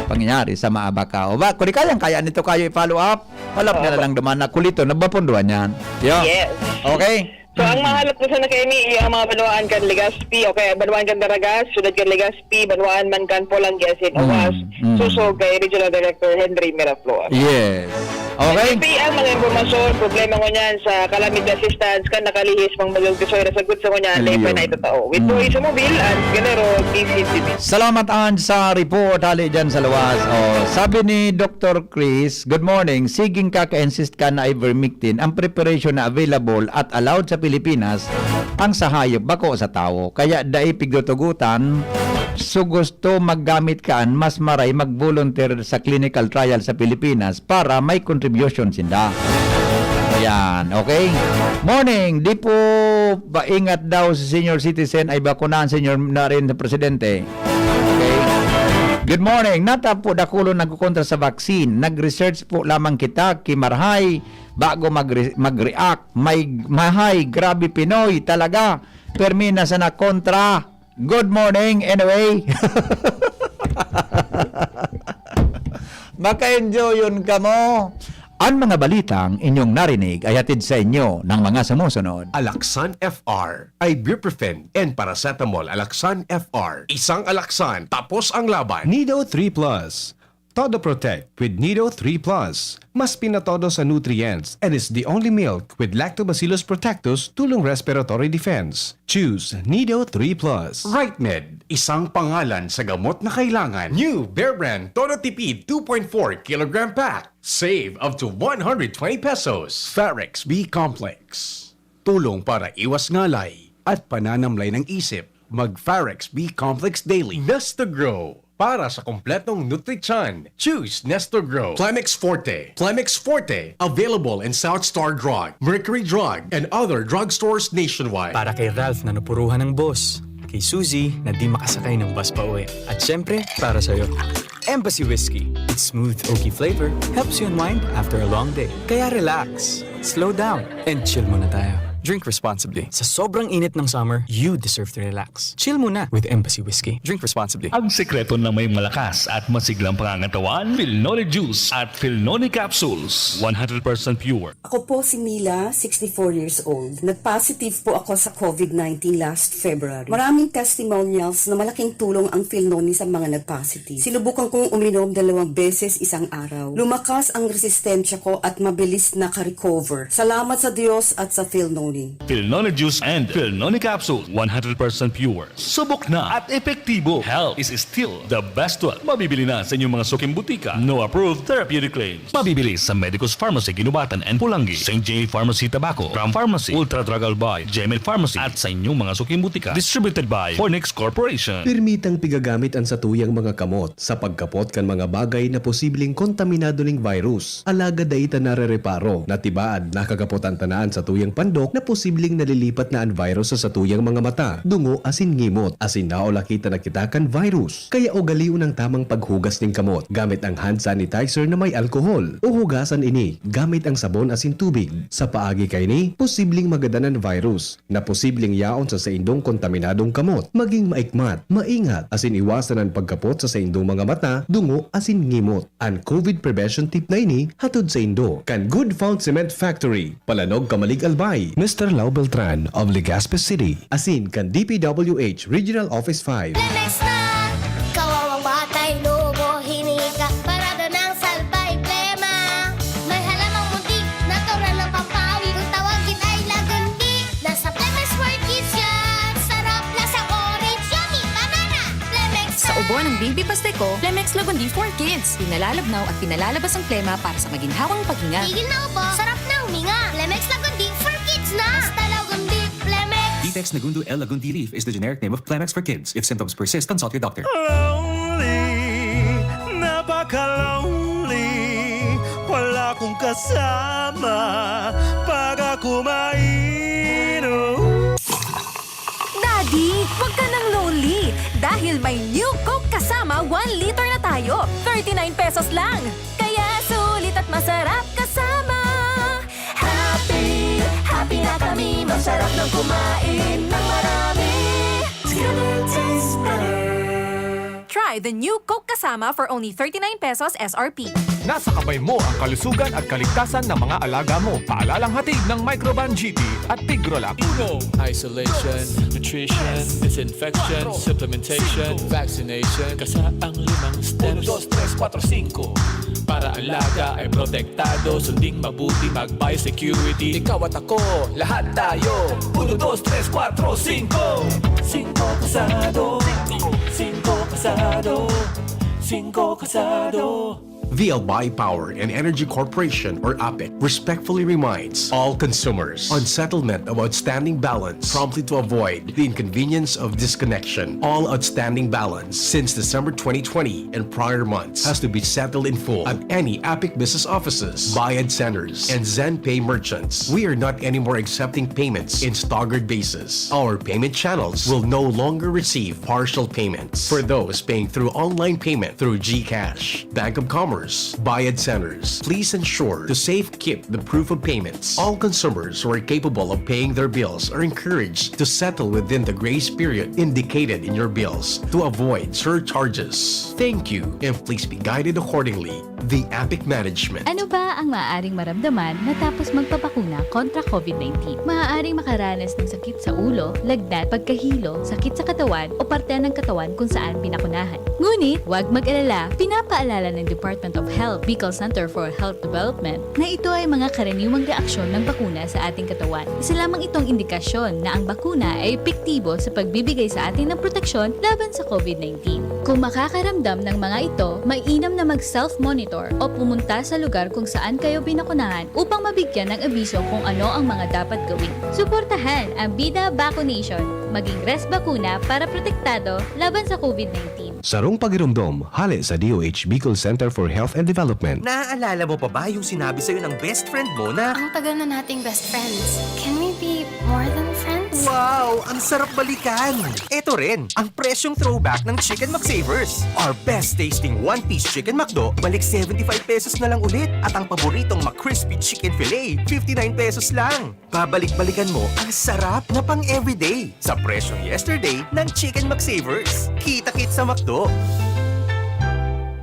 Pangyayari sa maabaka. O ba, kung di kayang kaya nito kayo i-follow up, palap na lang duman na kulito, nabapunduhan yan. Yo. Yes. Okay? So, ang mahalap na sana kaini, iyo ang mga banwaan kan Legazpi, o kaya banwaan kan Daragas, syudad kan Legazpi, banwaan man kan Polangui asin Owas, mm. Suso kay Regional Director Henry Miraflor. Yes. Okay? P L, mga impormasyon, problema ngunyan sa calamity assistance kan nakalihis pang Bagyong Tisoy, nasagot sa ngunyan, Aliyo. Lepa na itatao. With Boy Sumobile at Galero, D C T V. Salamat, Ange, sa report. Hali dyan sa luwas. Oh, sabi ni Doctor Chris, "Good morning. Siging kaka-insist ka na ivermectin. Ang preparation na available at allowed sa Pilipinas, ang sa hayop, bako sa tawo. Kaya dai pigtutugutan. So gusto maggamit kaan, mas maray mag-volunteer sa clinical trial sa Pilipinas para may contribution sinda." Ayan, okay? Morning, di po ba ingat daw si senior citizen ay bakunahan, senior na rin sa presidente? Okay? Good morning. Nata po dakulon nagkukontra sa vaccine. Nag-research po lamang kita, ki Marhay, bago mag-re- mag-react. May mahay, grabe Pinoy talaga. Permi na sana kontra. Good morning, anyway. Maka-enjoy yun kamo. Ang mga balitang inyong narinig ay hatid sa inyo ng mga sumusunod. Alaxan F R, ibuprofen and paracetamol. Alaxan F R, isang Alaxan, tapos ang laban. Nido three plus. Todo Protect with Nido three plus. Mas pinatodo sa nutrients and is the only milk with Lactobacillus protectus tulong respiratory defense. Choose Nido three plus. Rightmed, isang pangalan sa gamot na kailangan. New Bear Brand Todo Tipid two point four kilogram pack. Save up to one hundred twenty pesos. Farex B Complex. Tulong para iwas ngalay at pananamlay ng isip. Mag Farex B Complex Daily. Nesta Grow. Para sa kompletong nutrisyon, choose Nesta Grow. Clemix Forte. Clemix Forte. Available in South Star Drug, Mercury Drug, and other drugstores nationwide. Para kay Ralph na napuruhan ng boss. Kay Suzy na di makasakay ng bus pa uwi. At syempre, para sa'yo. Embassy Whiskey. Its smooth, oaky flavor helps you unwind after a long day. Kaya relax, slow down, and chill muna tayo. Drink responsibly. Sa sobrang init ng summer, you deserve to relax. Chill muna with Embassy Whiskey. Drink responsibly. Ang sekreto ng may malakas at masiglang pangangatawan, Filnoni Juice at Filnoni Capsules. One hundred percent pure. Ako po si Mila, sixty-four years old. Nag-positive po ako sa covid nineteen last February. Maraming testimonials na malaking tulong ang Filnoni sa mga nag-positive. Sinubukan kong uminom dalawang beses isang araw. Lumakas ang resistensya ko at mabilis naka-recover. Salamat sa Diyos at sa Filnoni. Filnoni Juice and Filnoni Capsule, one hundred percent pure. Subok na at epektibo. Health is still the best wealth. Mabibili na sa inyong mga suking butika. No approved therapeutic claims. Mabibili sa Medicus Pharmacy, Guinobatan and Polangui, Saint J Pharmacy, Tabaco, Ram Pharmacy, Ultra Drug Albay, Gemed Pharmacy, at sa inyong mga suking butika. Distributed by Fornix Corporation. Pirmitang pigagamit an satuyang mga kamot sa pagkapot kan mga bagay na posibleng kontaminado ning virus, alagad dai ta narereparo na tibaad nakakapot an tanan satuyang pandok na posibleng nalilipat na an virus sa satuyang mga mata, dungo asin ngimot, asin naulakita na kita kan virus. Kaya ugalion an tamang paghugas nin kamot gamit ang hand sanitizer na may alkohol, o hugasan ini gamit ang sabon asin tubig. Sa paagi kaini, posibleng magadan an virus na posibleng yaon sa saindong kontaminadong kamot. Maging maikmat, maingat, asin iwasan an pagkapot sa saindong mga mata, dungo, asin ngimot. An COVID prevention tip na ini hatod saindo kan Good Found Cement Factory, Palanog, Camalig, Albay, Mister Lau Beltran of Legazpi City, asin kan D P W H Regional Office five. Lemex na! Kawawang batay, lobo, hinika, parada ng salbay, plema. May halamang muntik, natural na pampawi. Kung tawagin ay lagundi, nasa Lemex for Kids yan. Sarap, lasang orange, yummy, banana. Lemex Sa na! Ubo ng Baby Pasteco, Lemex Lagundi for Kids. Pinalalabnaw at pinalalabas ang plema para sa maginhawang paghinga. Tigil na ubo, sarap na huminga. Lemex Lagundi for Kids na! Basta Lagundi, Lemex! Ditex Nagundo L Lagundi Leaf is the generic name of Clemex for Kids. If symptoms persist, consult your doctor. Lonely, napaka-lonely. Wala akong kasama pag ako mainom. Daddy, wag ka nang lonely dahil may New Coke Kasama one liter na tayo. Thirty-nine pesos lang. Kaya sulit at masarap kasama. Happy, happy na kami. Masarap ng kumain ng marami. Together tastes better. Try the New Coke Kasama for only thirty-nine pesos S R P. Nasa kamay mo ang kalusugan at kaligtasan ng mga alaga mo. Paalalang hatid ng Microban G P at Tigrolac. Uno. Isolation, nutrition, disinfection, supplementation, vaccination. Kasa ang limang steps. Uno, dos, tres, kuwatro, singko. Para alaga ay protektado, sunding mabuti, mag-biosecurity. Ikaw at ako, lahat tayo. Uno, dos, tres, kuwatro, singko. Singko kasado. Singko kasado. Singko kasado. V L Y Power and Energy Corporation, or APEC, respectfully reminds all consumers on settlement of outstanding balance promptly to avoid the inconvenience of disconnection. All outstanding balance since December twenty twenty and prior months has to be settled in full at any APEC business offices, Bayad Centers, and ZenPay merchants. We are not anymore accepting payments in staggered basis. Our payment channels will no longer receive partial payments. For those paying through online payment through GCash, Bank of Commerce, Bayad Centers, please ensure to safekeep the proof of payments. All consumers who are capable of paying their bills are encouraged to settle within the grace period indicated in your bills to avoid surcharges. Thank you, and please be guided accordingly. The APEC Management. Ano ba ang maaaring maramdaman matapos magpabakuna kontra COVID nineteen? Maaaring makaranas ng sakit sa ulo, lagnat, pagkahilo, sakit sa katawan o parte ng katawan kung saan binakunahan. Ngunit, huwag mag-alala, pinapaalala ng Department of Health Bicol Center for Health Development na ito ay mga karaniwang reaksyon ng bakuna sa ating katawan. Isa lamang itong indikasyon na ang bakuna ay epektibo sa pagbibigay sa atin ng proteksyon laban sa COVID nineteen. Kung makakaramdam ng mga ito, mainam na mag-self-monitor o pumunta sa lugar kung saan kayo binakunahan upang mabigyan ng abiso kung ano ang mga dapat gawin. Suportahan ang Bida Vaccination. Maging res bakuna para protektado laban sa COVID nineteen. Sarong pagiromdom, hale sa D O H Bicol Center for Health and Development. Naaalala mo pa ba yung sinabi sa'yo ng best friend mo na, "Ang tagal na nating best friends. Can we be more than friends?" Wow! Ang sarap balikan! Eto rin, ang presyong throwback ng Chicken McSavers. Our best tasting one-piece Chicken McDo, balik seventy-five pesos na lang ulit. At ang paboritong McCrispy Chicken Fillet, fifty-nine pesos lang. Babalik-balikan mo ang sarap na pang-everyday sa presyong yesterday ng Chicken McSavers. Kita-kit sa McDo!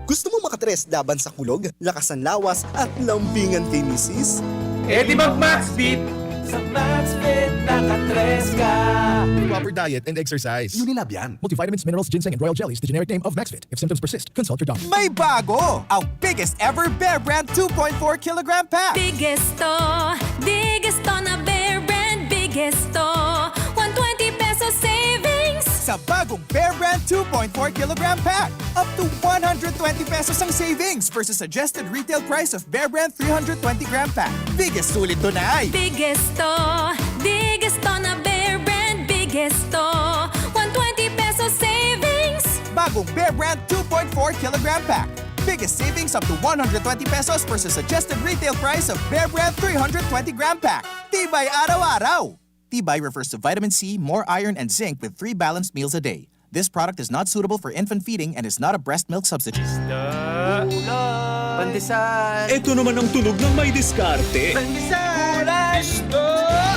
Gusto mo makatres laban sa kulog, lakasan lawas, at lambingan kay misis? Eh di mag Maxfit! Sa Maxfit, nakatres ka! Proper diet and exercise. Unilab yan. Multivitamins, minerals, ginseng, and royal jellies, the generic name of Maxfit. If symptoms persist, consult your doctor. May bago! Ang biggest ever Bear Brand two point four kilogram pack! Biggest to, biggest to na Bear Brand, biggest to. One twenty peso savings! Sa bagong Bear Brand two point four kilogram pack, up to one hundred twenty pesos ang savings versus suggested retail price of Bear Brand three hundred twenty gram pack. Biggest sulit to na ay! Biggest to, biggest to na Bear Brand, biggest to. One twenty peso savings! Bagong Bear Brand two point four kilogram pack. Biggest savings up to one hundred twenty pesos versus suggested retail price of Bear Brand three hundred twenty gram pack. Tibay araw-araw! Tibay refers to vitamin C, more iron, and zinc with three balanced meals a day. This product is not suitable for infant feeding and is not a breast milk substitute. Pandesal. Ito naman ang tunog ng may diskarte. Pandesal.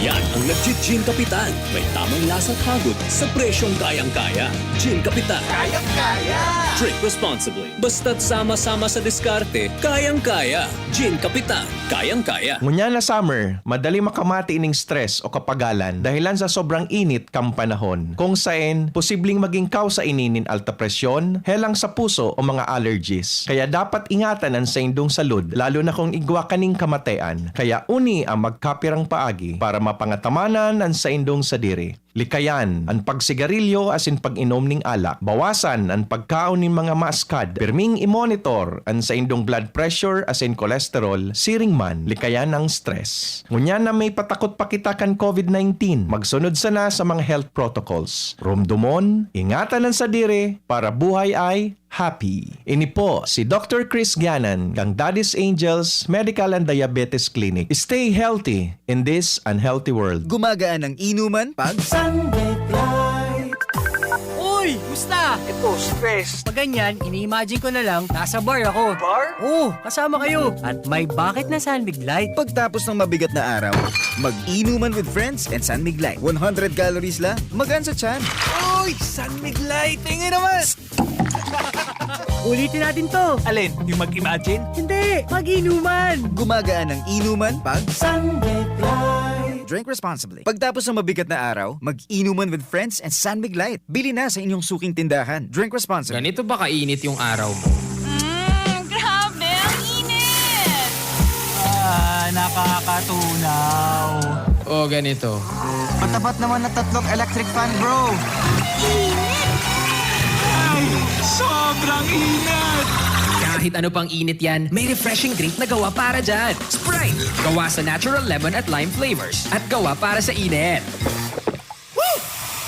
Yan ang Nagchi-Gin Kapitan. May tamang lasa at hagod sa presyong kayang-kaya. Gin Kapitan. Kayang-kaya. Drink responsibly. Basta't sama-sama sa diskarte, kayang-kaya. Gin Kapitan. Kayang-kaya. Ngunyan na summer, madali makamati ining stress o kapagalan dahilan sa sobrang init kan panahon, kung saen posibleng maging kausa ini nin alta presyon, helang sa puso o mga allergies. Kaya dapat ingatan an saindong salud, lalo na kung igwa kaning kamatean. Kaya uni ang magkapirang paagi para mapangatamanan an saindong sadiri. Likayan an pagsigarilyo asin pag-inom nin alak. Bawasan an pagkaon nin mga maaskad. Pirming i-monitor an saindong blood pressure asin cholesterol siring man likayan ang stress. Ngunyan na may patakot pa kita kan COVID nineteen, magsunod sana sa mga health protocols. Rumdomon, ingatan an sadiri para buhay ay happy. Ini po si Doctor Chris Ganan kang Daddy's Angels Medical and Diabetes Clinic. Stay healthy in this unhealthy world. Gumagaan ang inuman pag Sunlight. Uy! Musta? Ito, stress. Pag ganyan, ini-imagine ko na lang, nasa bar ako. Bar? Oo, kasama kayo. At may bakit na San Mig Light. Pagtapos ng mabigat na araw, mag-inuman with friends and San Mig Light. One hundred calories lang, magaan sa tiyan. Uy! San Mig Light! Tingin naman! Ulitin natin to. Alin? Yung mag-imagine? Hindi! Mag-inuman! Gumagaan ang inuman pag Sunlight. Drink responsibly. Pagtapos ng mabigat na araw, mag-inuman with friends and San Mig Light. Bili na sa inyong suking tindahan. Drink responsibly. Ganito ba kainit yung araw mo? Mm, grabe, ang init! Ah, nakakatunaw. O ganito. Matapat naman na tatlong electric fan, bro. Init! Ay, sobrang init! Kahit ano pang init yan, may refreshing drink na gawa para dyan. Sprite! Gawa sa natural lemon at lime flavors. At gawa para sa init. Woo!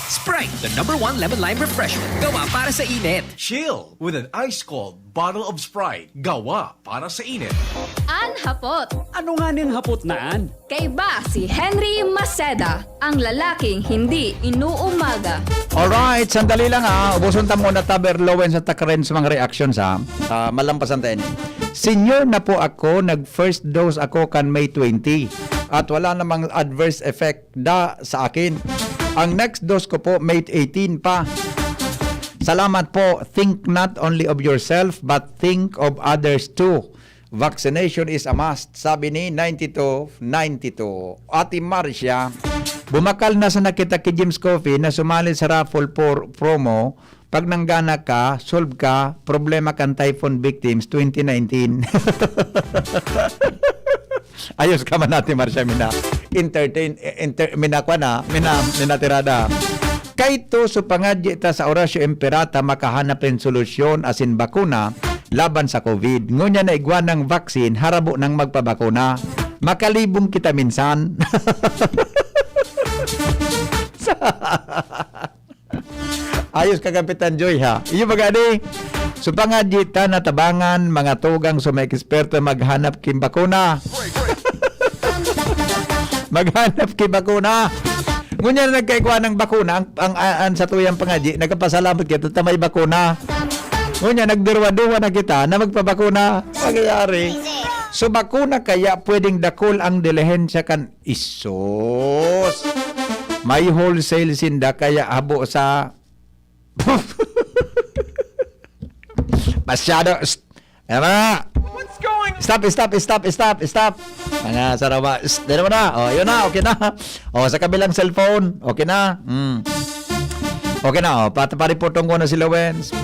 Sprite, the number one lemon lime refreshment. Gawa para sa init. Chill with an ice-cold bottle of Sprite. Gawa para sa init. An hapot. Ano nga ning hapot na an? Kaiba si Henry Maceda, ang lalaking hindi inuumaga. Alright, sandali lang ha. Ubuson ta muna ta, Berlowen, sa takren sa mga reactions ha. Ah, malampasan ta ini. Senior na po ako, nag first dose ako kan May twenty. At wala namang adverse effect da sa akin. Ang next dose ko po, May eighteen pa. Salamat po. Think not only of yourself, but think of others too. Vaccination is a must, sabi ni ninety-two ninety-two. Ate Marcia, bumakal na sana kita ki Jim's Coffee na sumali sa raffle por promo. Pag nanggana ka, solve ka, problema kan typhoon victims twenty nineteen. Ayos ka man, Ate Marcia, mina. Entertain, eh, enter, mina kwa na, mina, mina tirada. Kaito, so pangadyi ta sa Orasyo Imperata makahanap nin solusyon asin bakuna laban sa COVID. Ngunyan na igwa nang vaccine, harabo nang magpabakuna. Makalibong kita minsan. Ayos ka, Kapitan Joy, ha? Iyo baga, di? So, pangadyi ta na tabangan, mga tugang, so may eksperto maghanap kin bakuna. Maghanap ki bakuna. Ngunyan na nagkaigwa ng bakuna, ang, ang, ang, ang satuyang pangadyi, nagkapasalamat kita ta may bakuna. Ngunyan, nagduruwa-duwa na kita na magpabakuna. Mangyayari. So, bakuna kaya pwedeng dakul ang dilihensya kan isos. May wholesale sinda kaya habo sa masyado. St- Ano na? Stop, stop, stop, stop, stop. Mga sarawa. St- Dito mo na. O, yun na. Okay na. O, sa kabilang cellphone. Okay na. Mm. Okay na. O, pat- pariporton ko na si Lawens.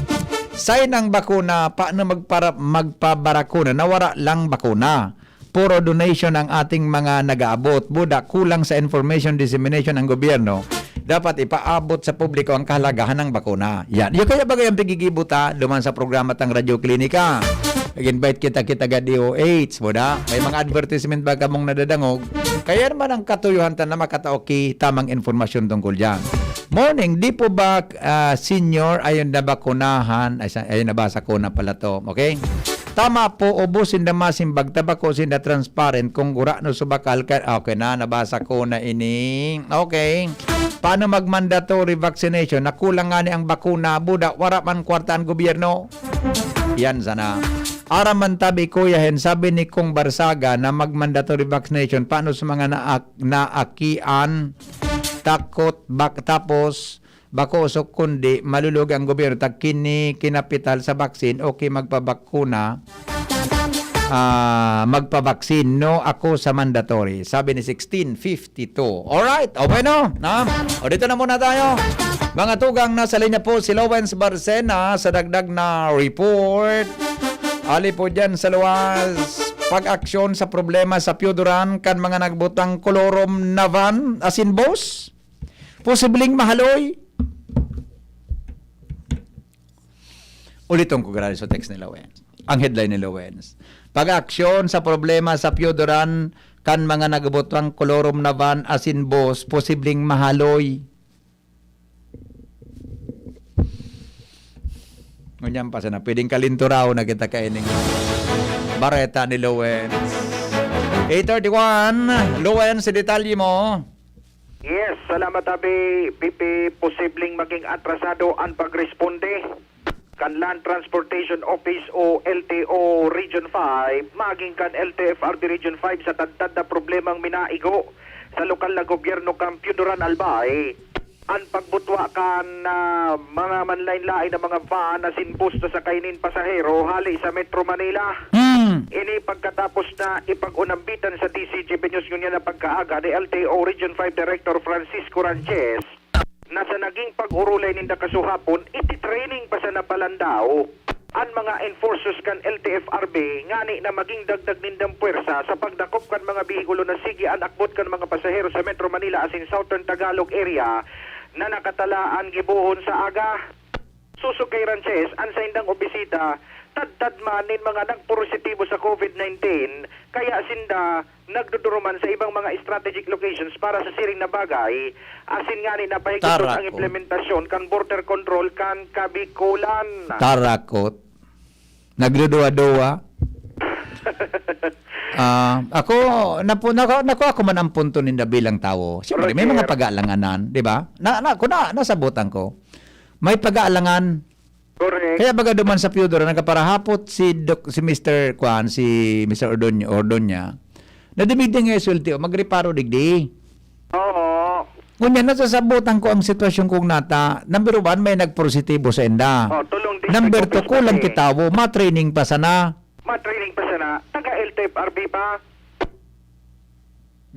Sign ang bakuna. Paano magpara- magpabarakuna? Nawara lang bakuna. Puro donation ang ating mga nag-aabot. Buda, kulang sa information dissemination ang gobyerno. Dapat ipaabot sa publiko ang kahalagahan ng bakuna. Yan. Yung kaya bagay ang pigigibo ta, duman sa programa tang Radyo Klinika. Nag-invite kita, kita ga D O H, buda. May mga advertisement ba kamong nadadangog? Kaya naman ang katuyuhan ta na makatao ki tamang informasyon tungkol dyan. Morning, di po ba, ah, senior, ayun na bakunahan? Ay, sa- ayun, nabasa ko na pala to. Okay? Tama po, ubos sinda masimbag, ta bako sinda transparent kung gurano sa bakal ka. Okay na, nabasa ko na ini. Okay. Paano mag-mandatory vaccination? Nakulang nga ni ang bakuna, buda, wara man kwarta ang gobyerno. Yan sana. Aram man tabi, Kuya Hen, sabi ni Kong Barsaga na mag-mandatory vaccination. Paano sa mga naak-, naakian? Takot, bak-, tapos, bako usok kundi malulugi ang gobyerno ta kini kinapital sa baksin, okay magpabakuna, ah, magpabaksin, no ako sa mandatory, sabi ni sixteen fifty-two. Alright, o bueno, na? O dito na muna tayo. Mga tugang, nasa linya po si Lawrence Barcena sa dagdag na report. Ali po dyan sa luwas, pag-aksyon sa problema sa Pioduran kan mga nagbutang kolorom na van, asin boss. Posibleng mahaloy. Uliton ko, grabe sa text ni Lawens. Ang headline ni Lawens, "Pag-aksyon sa problema sa Pioduran kan mga nagbutang kolorom na van asin boss, posibleng mahaloy." Ngunyan pa sana, pwedeng kalinturaw na kita kaining bareta ni Lawens. Eight thirty-one, Lawens, si detalye mo. Yes, salamat, Abi. P P, posibleng maging atrasado an pagresponde kan Land Transportation Office o L T O Region five, maging kan L T F R B Region five sa tadtad na problemang minaigo sa lokal na gobyerno kan Pioduran, Albay. An pagbutwa kan, ah, mga manlain-lain na mga van asin bus na sakay nin pasahero hale sa Metro Manila. Hmm. Ini pagkatapos na ipag-unambitan sa D C G B News ngunyan na pagkaaga ni L T O Region five Director Francisco Ranches na sa naging pag-orolay ninda kasuhapon, iti-training pa sana palan daw an mga enforcers kan L T F R B ngani na maging dagdag nindang pwersa sa pagdakop kan mga behikulo na sige an akbot kan mga pasahero sa Metro Manila asin Southern Tagalog Area na nakatalaan gibohon sa aga. Sosog kay Ranches, an saindang opisita tadtad man nin mga nagpositibo sa COVID nineteen, kaya sinda nagduduruman sa ibang mga strategic locations para sa siring na bagay, asin ngani na pahigupon ang implementasyon kan border control kan Kabikolan. Tarakot. Nagduduwa-duwa. Ah, ako, napu-, nako-, nakuha ko man ang punto ninda bilang tawo. Siyempre, may mga pagalanganan, di ba? Na, na, ako na, nasabutan ko. May pagalangan. Correct. Kaya baga duman sa Piodora, nagkaparahapot si Doc, si Mister Kwan, si Mister Ordon-, Ordoña, na dumigdi nga S L T O, magreparo digdi. Oo. Ngunyan, nasasabutan ko ang sitwasyon kong nata. Number one, may nagpositibo sa inda. Oh, tulong din. Number two, kulang kitawo, matraining pa sana. Matraining pa sana. Taga L T F R B pa.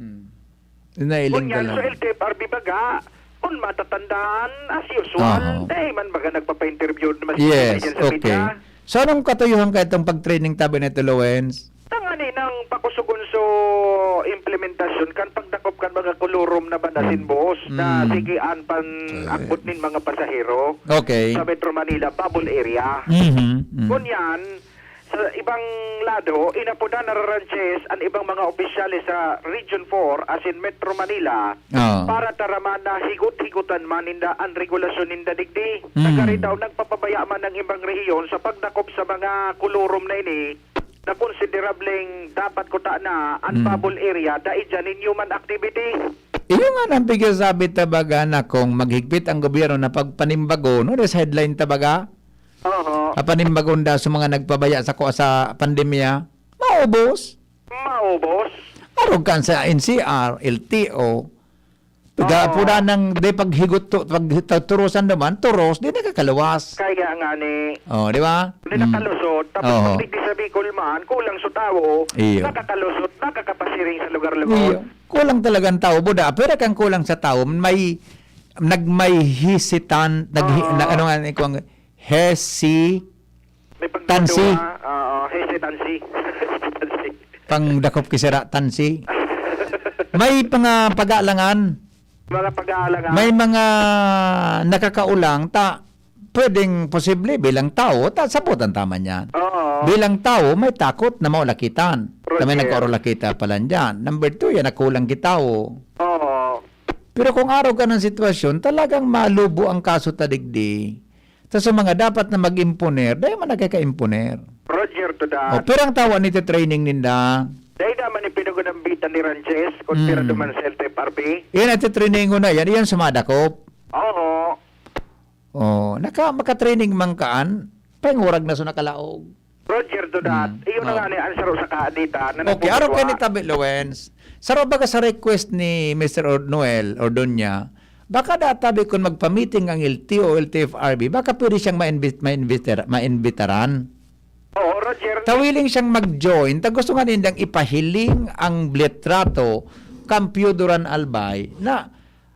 Hmm. Nailing ka lang. Ngunyan, sa L T F R B baga, kung matatandaan, as usual, dahil man baga nagpapa-interview naman sa media. Yes, okay. So, anong katuyuhan ka itong pag-training tabi na ito, Lawens? Tangani nang pakusugon so implementasyon kan pagdakop kan mga kolorom na van asin bus na sige an pan-akbot nin mga pasahero sa Metro Manila, bubble area. Mhm, mhm. Ngunyan, sa ibang lado, inapodan na Ranches an ibang mga opisyales sa Region four asin Metro Manila para taraman na higot-higotan man ninda an regulasyon ninda digdi. Sa kari daw, nagpapabaya man ang ibang rehiyon sa pagdakop sa mga kolorom na ini na konsiderableng dapat kutana an bubble area dai dyan nin human activity. Iyo nga nang pigsasabi ta baga na kung maghigpit ang gobyerno na pagpanimbagon, no, sa headline ta baga, Oo. Papanimbagon daw sa mga nagpabaya sa ko-, sa pandemya, maubos. Maubos. Arog kan sa N C R, L T O. Pag-, Oo. Pura nang di paghigot to, pag ta-, turusan naman, turos, di nakakaluwas. Kaya nga ni, Oh, di ba? Di nakalusot. Tapos Oo. Pag digdi sa Bicol man, kulang sa tao, Iyo. Nakakalusot, nakakapasiring sa lugar-lugar. Iyo. Kulang talagang tao, buda. Pero kang kulang sa tao, may, nagmay hesitan, naghi-, Oo. na, ano nga, kung hesi-, May pagduduwa, Tansi. Oo, hesitancy. Hesitancy. Pangdakop ki sira, tansi. May mga pag-aalangan. Mga pag-aalangan. May mga nakakaulang, ta, pwedeng posible bilang tao, ta, sabutan ta man yan. Oo. Bilang tao, may takot na maulakitan. Kami Roger. Nagkaurulakitan pa lang dyan. Number two, yan, nakulang ki tao. Oo. Pero kung araw ka ng sitwasyon, talagang malubo ang kaso ta digdi. Ta sa mga dapat na mag-imponer, dahil man nagkaka-imponer. Roger to that. O, pirang tawo an iti-training ninda? Dai naman ipinag-unambitan ni Ranches, kung Hmm. pirado man sa L T F R B. Iyan iti-training ko na yan, iyan sumadakop. Oo. O, naka-, maka-training man kaan, pangurag na so nakalaog. Roger to that. Hmm. Iyo na Oh. nga ni ang saro sa kaadita na Okay, nagbubuwa. Araw kay ni Tabi Lawens. Saro baga sa request ni Mister Or-, Noel Ordoña, baka databi kun magpa-meeting ang L T O o L T F R B, baka pwede siyang ma-invi-, ma-invitera-, ma-invitaran. Oo, Roger. Tawiling siyang mag-join, ta gusto nga nindang ipahiling ang litrato kan Pio Duran Albay na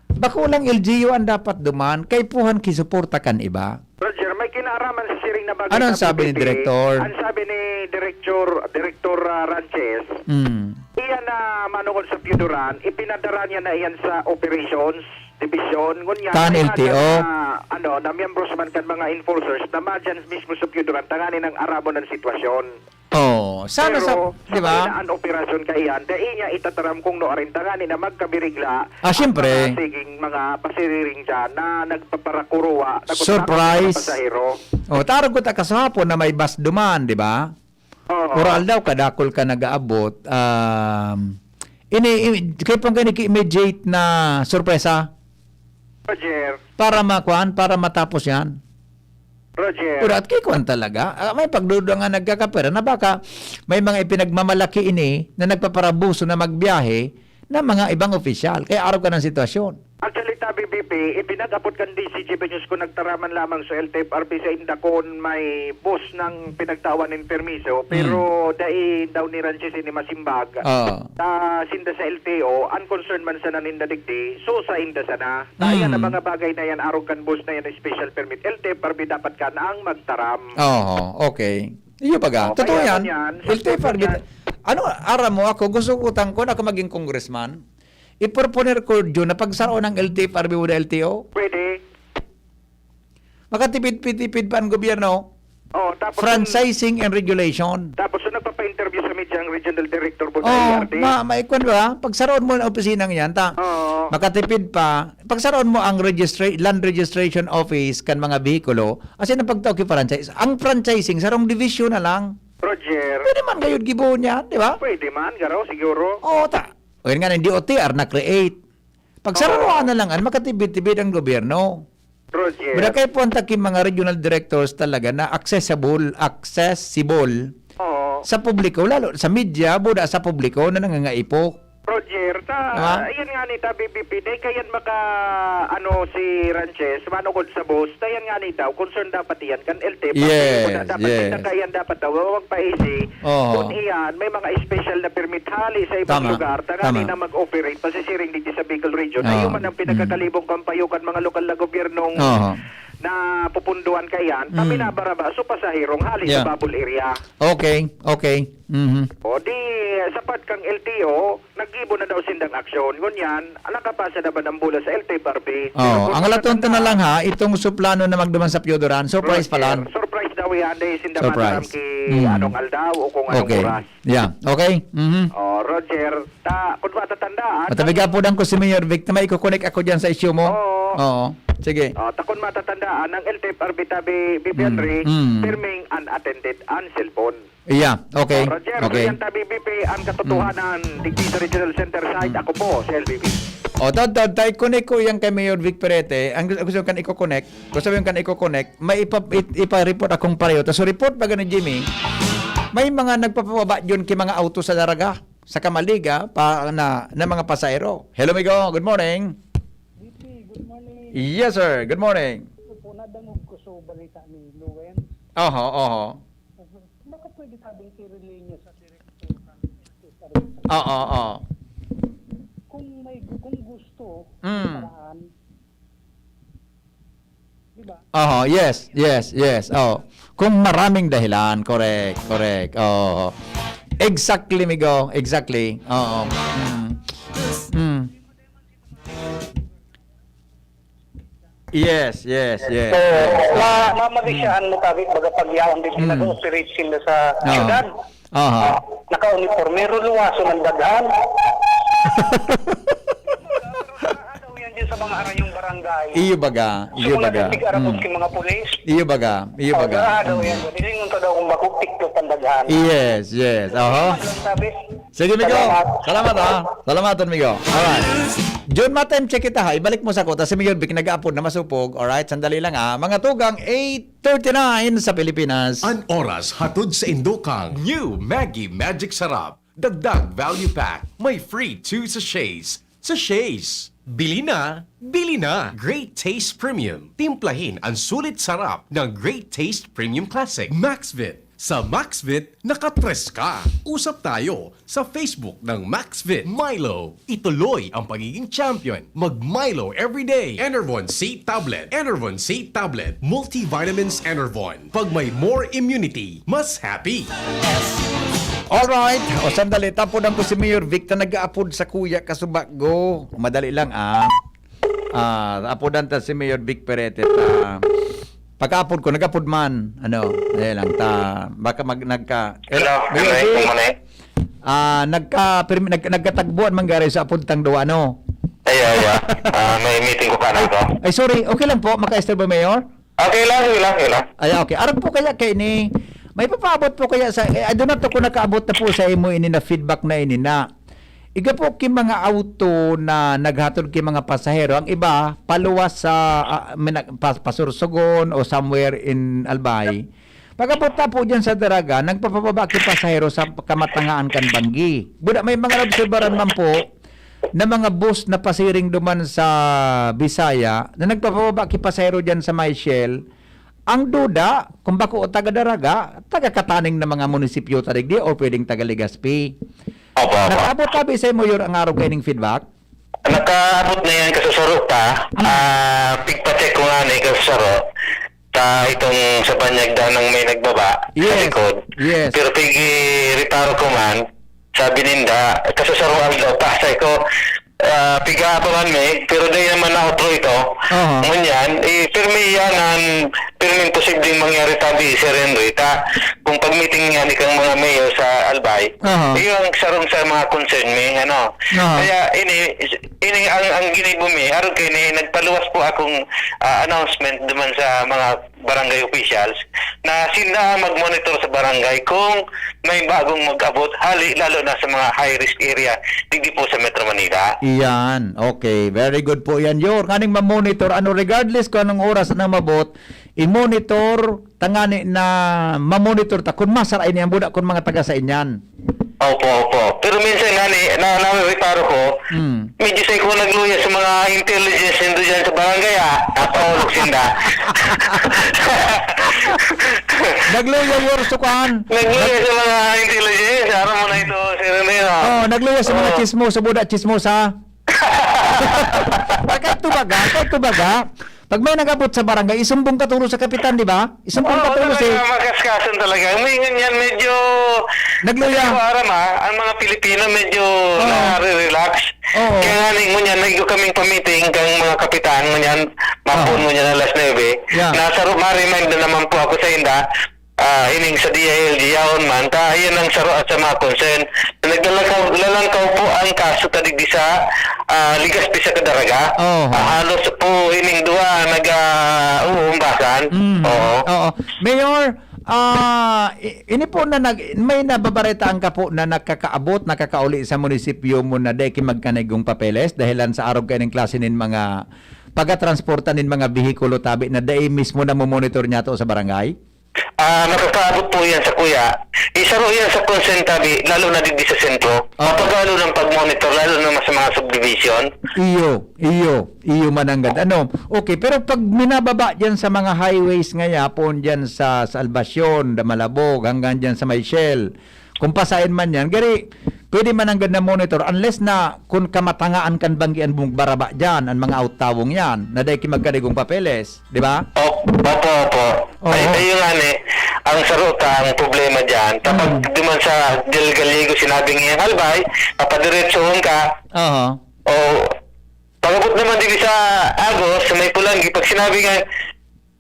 bako lang L G U ang dapat duman, kaipuhan ki suporta kan iba. Roger, may kinaaraman sa siring na bagay Ano ang na sabi ni B B P. Direktor? Ang sabi ni Direktor, Direktor, ah, Ranches, Hmm. iyan na manukod sa Pio Duran, ipinadara niya na iyan sa operations division. Ngunyan, Kan may L T O? mga, ano, na miyembros man kan mga enforcers na madyan mismo sa Pio Duran, tanganing aramon ang sitwasyon. Oh, sana Pero, sa, di ba? Sabay na an operasyon kaiyan, dai niya itataram kung no arin tanganing na magkabirigla Ah, ang siyempre. mga siging mga pasiriring dyan na nagpaparakuruwa, nagpaparakuruwa Surprise. sa pasahero. Oh, tarog ko ta kasahapon na may bus duman, di ba? Oo. Oral daw, kadakol ka nag-aabot. Um, ini, ini, kaya pang gani ki-, immediate na sorpresa Roger. para makuan, para matapos yan. Roger. Pero at kay kuwan talaga, ah, may pagduda nga nagkakapera na baka may mga ipinagmamalaki ini na nagpaparabuso na magbiyahe na mga ibang opisyal. Kaya araw ka ng sitwasyon. Actually, ta B B P, ipinag-abot kan D C G B News kung nagtaraman lamang sa L T F R B sa Indakon may bus ng pinagtawan ng permiso, pero Hmm. dai daw ni Ranches ini masimbag. Oo. Ta sinda sa L T O, ang concern man sana ninda digdi, so sa inda sana. Ta yan ang Hmm. mga bagay na yan, arog kan bus na yan, special permit. L T F R B dapat kan ang magtaram. Oo, okay. Iyo baga. Oh, Totoo kaya yan. Yan, L T F R B. Yan. Ano, aram mo ako, gusto ko tang-, kung ako maging congressman, iproponer ko yun na pagsaroon ng L T F R B o L T O. Pwede. Makatipid-tipid pa ang gobyerno. Oh, tapos Franchising and regulation. Tapos yung nagpapa-interview sa media ang regional director po ng Oh, A R D. ma-, maikwan ba? Pagsaroon mo ang opisinang yan, ta-, Oo. makatipid pa. Pagsaroon mo ang registra-, land registration office kan mga behikulo, as in, ang pagtao ki franchise. Ang franchising, sarong division na lang. Roger. Pwede man gayud gibohon yan, di ba? Pwede man, garo, siguro. Oo, ta-, o yun nga, hindi O T R na-create. Pagsararoan Oo. na lang, an makatibid-tibid ang gobyerno. Roger. Buda kay puwanta ki mga regional directors talaga na accessible, accessible Oo. sa publiko, lalo sa media, buda sa publiko na nangangaipo. Roger, ta, Diba? ayan nga ni ta, B B P, dahil kayan maka, ano, si Ranches, manukod sa boss, ta yan nga ni daw, concern dapat iyan, kan L T F, Yes, buda dapat yes. kita kayan dapat daw, wag paisi, Oo. kung iyan, may mga special na permit hali sa ibang Tama, lugar, tangani tama. na mag-operate, pasisiring digdi sa Bicol Region. Oo. Ayun man ang Mm. pinagkakalibong kampayo kan mga lokal na gobyernong Oo. napupunduan kaiyan, Mm. kami na baraba, so pasahirong hali Yeah. sa bubble area. Okay, okay. Mhm. O di, sapat kang L T O, naggibo na daw sindang aksyon. Ngunyan, nakapasa naman ang bola sa L T F R B. Oo, Pero ang kung alaton ta na ano lang ha, itong suplano na magduman sa Piodoran, surprise pa Roger, lang. surprise daw yan, dahil sinda Surprise. mataram ki Mm. anong aldaw o kung anong Okay. oras. Yeah. Okay. Mhm. Oh, Roger, ta, kung matatandaan, Matabiga ang po lang ko si Mayor Vic na may iko-connect ako dyan sa issue mo. Oo. Oo. Sige. Oh, ta kung matatandaan, ang L T F R B tabi, B P Mm. Henry, Mm. pirming unattended ang cellphone. Yeah. Okay. Oh, Roger, Okay. yan tabi, B P, ang katotohanan, Mm. digdi sa Regional Center side, Mm. ako po, si L B B. Oh, Todd, Todd, ta i-connect ko yan kay Mayor Vic Perete. Ang gusto, gusto kan iko-connect, gusto yung kan iko-connect, may ipa-, i-, ipa-report akong pareho. Tas report baga ni Jimmy, may mga nagpapababa yun ki mga auto sa Daraga, sa Kamaliga, pa, na, na mga pasahero. Hello, Migo. Good morning. B P, good morning. Yes, sir. Good morning. Ito po, nadangog ko sa balita ni Luen. Oho, oho. Baka pwede sabing i-relay niyo sa director ng S T R. Oo, oo. Kung may, kung gusto, Mm. paraan, Di ba? Oho, yes, yes, yes. Oh. Kung maraming dahilan, correct, correct. Oo. Exactly, Migo. Exactly. Oo. Mm. Mm. Yes, yes, yes, So, yes. ma-, mamalisyahan mo, Tabi, baga pag yaon din Oo. nag-operate sila sa Oo. syudad. Aha. Ah, naka-uniforme, pero luwason ang daghan. Ano yan dyan sa mga arayong barangay? Iyo baga, iyo baga. Sa mga tig-arabot Mm. yung mga pulis. Iyo baga, iyo Oh, baga. daw Mm. yan. Hindi yung daw kung bakit TikTok Pandaghan. Yes, yes. Oho. Sabi, Sige, Migo. Salamat. Salamat, ha. Salamaton, Migo. Alright. Jun, ma-time check kita, ha. Ibalik mo sa ko. Tas si Mayor Vic nag-aapod na masupog. Alright, sandali lang, ha. Mga tugang, eight thirty-nine sa Pilipinas. An oras hatod sa indokang New Maggie Magic Sarap. Dagdag value pack. May free two sachets. Sachets. Bili na, bili na. Great Taste Premium. Timplahin ang sulit sarap ng Great Taste Premium Classic. Maxvit. Sa Maxvit, nakatres ka. Usap tayo sa Facebook ng Maxvit. Milo. Ituloy ang pagiging champion. Mag Milo everyday. Enervon C Tablet. Enervon C Tablet. Multivitamins Enervon. Pag may more immunity, mas happy. Alright. O sandali, tapodan ko si Mayor Vic na nag-aapod sa kuya kasubago. Madali lang, ah. Ah, apodan ta si Mayor Vic Perete ta. Pagkaapod ko, nag-apod man. Ano, ayan lang, ta, baka mag, nagka, eh, Hello, Mayor Henry, Vic, kung mali. ah, nagka, pirmi, nag, nagkatagbuan man gari sa apod tang duwa, ano? Ay, ay, ay. Ah, may meeting ko pa na ako. Ay, sorry, okay lang po, makaistorbo, Mayor? Okay lang, okay lang, okay lang. Ay, okay. Arog po kaya kay ni, may papaabot po kaya sa, eh, I do not know kung nakaabot na po sa imo ini na feedback na ini na. Iga po ki mga auto na naghatod ki mga pasahero, ang iba paluwas sa, ah, may nag-, pas-, Pasursogon o somewhere in Albay. Pag-abot na po dyan sa Daraga, nagpapababa ki pasahero sa kamatangaan kan banggi. Buda may mga naobserbaran man po na mga bus na pasiring duman sa Bisaya na nagpapababa ki pasahero dyan sa may Shell. Ang duda, kung bako o taga Daraga, taga kataning na mga munisipyo ta digdi o pwedeng taga Legazpi. Opo, opo. Nakaabot tabi sa imo, Yor, ang arog kaining feedback? Nakaabot na yan kasasaro ta. Ah, pigpacheck ko nga na kasasaro ta itong sa banyag danang may nagbaba sa Yes. likod. Yes. Pero pig-reparo ko man, sabi ninda, kasasaro aldaw pa. Sabi ko, ah, piga pa man may, pero dahil naman na otro ito. Aha. Ngunyan, eh, pirmi yan ang pirming posibleng mangyari tabi, Sir Henry. Ta, kung pag-meeting nga ni kang mga mayor sa Albay, Aha. iyo ang sarong sa mga concern may, ano. Aha. Kaya ini, ini ang, ang ginibo mi, arog kay ni, nagpaluwas po akong ah, announcement duman sa mga barangay officials na sinda ang mag-monitor sa barangay kung may bagong mag-abot, hali lalo na sa mga high-risk area digdi po sa Metro Manila. Iyan. Okay. Very good po yan, Yor. Kaning mamonitor, ano, regardless kung anong oras na mabot, i-monitor, tangani na mamonitor ta kung masara ini ang buda kung mga taga sa inyan. Opo, opo. Pero minsan nga ni, na, nareparo ko, Hmm. medyo sa ikaw nagluya sa mga intelligence nindo dyan sa barangay, ah. Napaulog sinda. Nagluya, Yor, sukuan. Nagluya sa mga intelligence. Aram mo na ito, Sir Rene, ah. Oh, nagluya sa mga Oo. chismoso, buda chismosa. Kahit tubaga, kahit tubaga. Pag may nag-abot sa barangay, isumbong ka turo sa kapitan, di ba? Isumbong ka Oo, turo si... talaga, makaskasan talaga. May ganyan, medyo... Nagluya. Hindi ko aram, ah. Ang mga Pilipino medyo Oo. nare-relax. Oo. Kaya nga, ni, ngunyan, naigo kaming pamiting kang mga kapitan, ngunyan, mapon Oo. ngunyan alas nuebe. Yeah. Nasa, ma-remind na naman po ako sa inda, ah, ining sa D I L G, yaon man, ta, ayan ang saro sa mga concern. Naglalangkaw, lalangkaw po ang kaso ta digdi sa, ah, Legazpi sa Daraga. Oo. Ah, halos po ining duwa, nag, ah, uumbasan. Mm. Oo. Oo. Mayor, ah, i- ini po na nag, may nababaretaan ka po na nakakaabot, nakakauli sa munisipyo mo na dai ki magkanigong papeles dahilan sa arog kaining klase nin mga pagkatransporta nin mga behikulo tabi na dai mismo na monitor niya to sa barangay? Ah, nakakaabot po yan sa kuya. Isaro yan sa concern tabi, lalo na digdi sa sentro. Ah. Mapagalo ng pag-monitor, lalo na sa mga subdivision. Iyo, iyo, iyo mananggad. Ano? Okay, pero pag minababa diyan sa mga highways nga yapon diyan sa Salvacion, Damalabog, hanggang diyan sa may Shell, kung pasain man yan, gari, pwede mananggad na monitor unless na kung kamatangaan kan banggi an bung baraba diyan, ang mga autawong yan, na dai ki magkanigong papeles, di ba? Op-, opo, opo. Oo. Ay, ayun nga ni, ang saro ta, ang problema dyan. Kapag Mm. duman sa Del Gallego, sinabi nga yung Albay, kapadiretsohon ka, Aha. o pagabot naman din sa Agos, sa may Pulanggi, pag sinabi nga,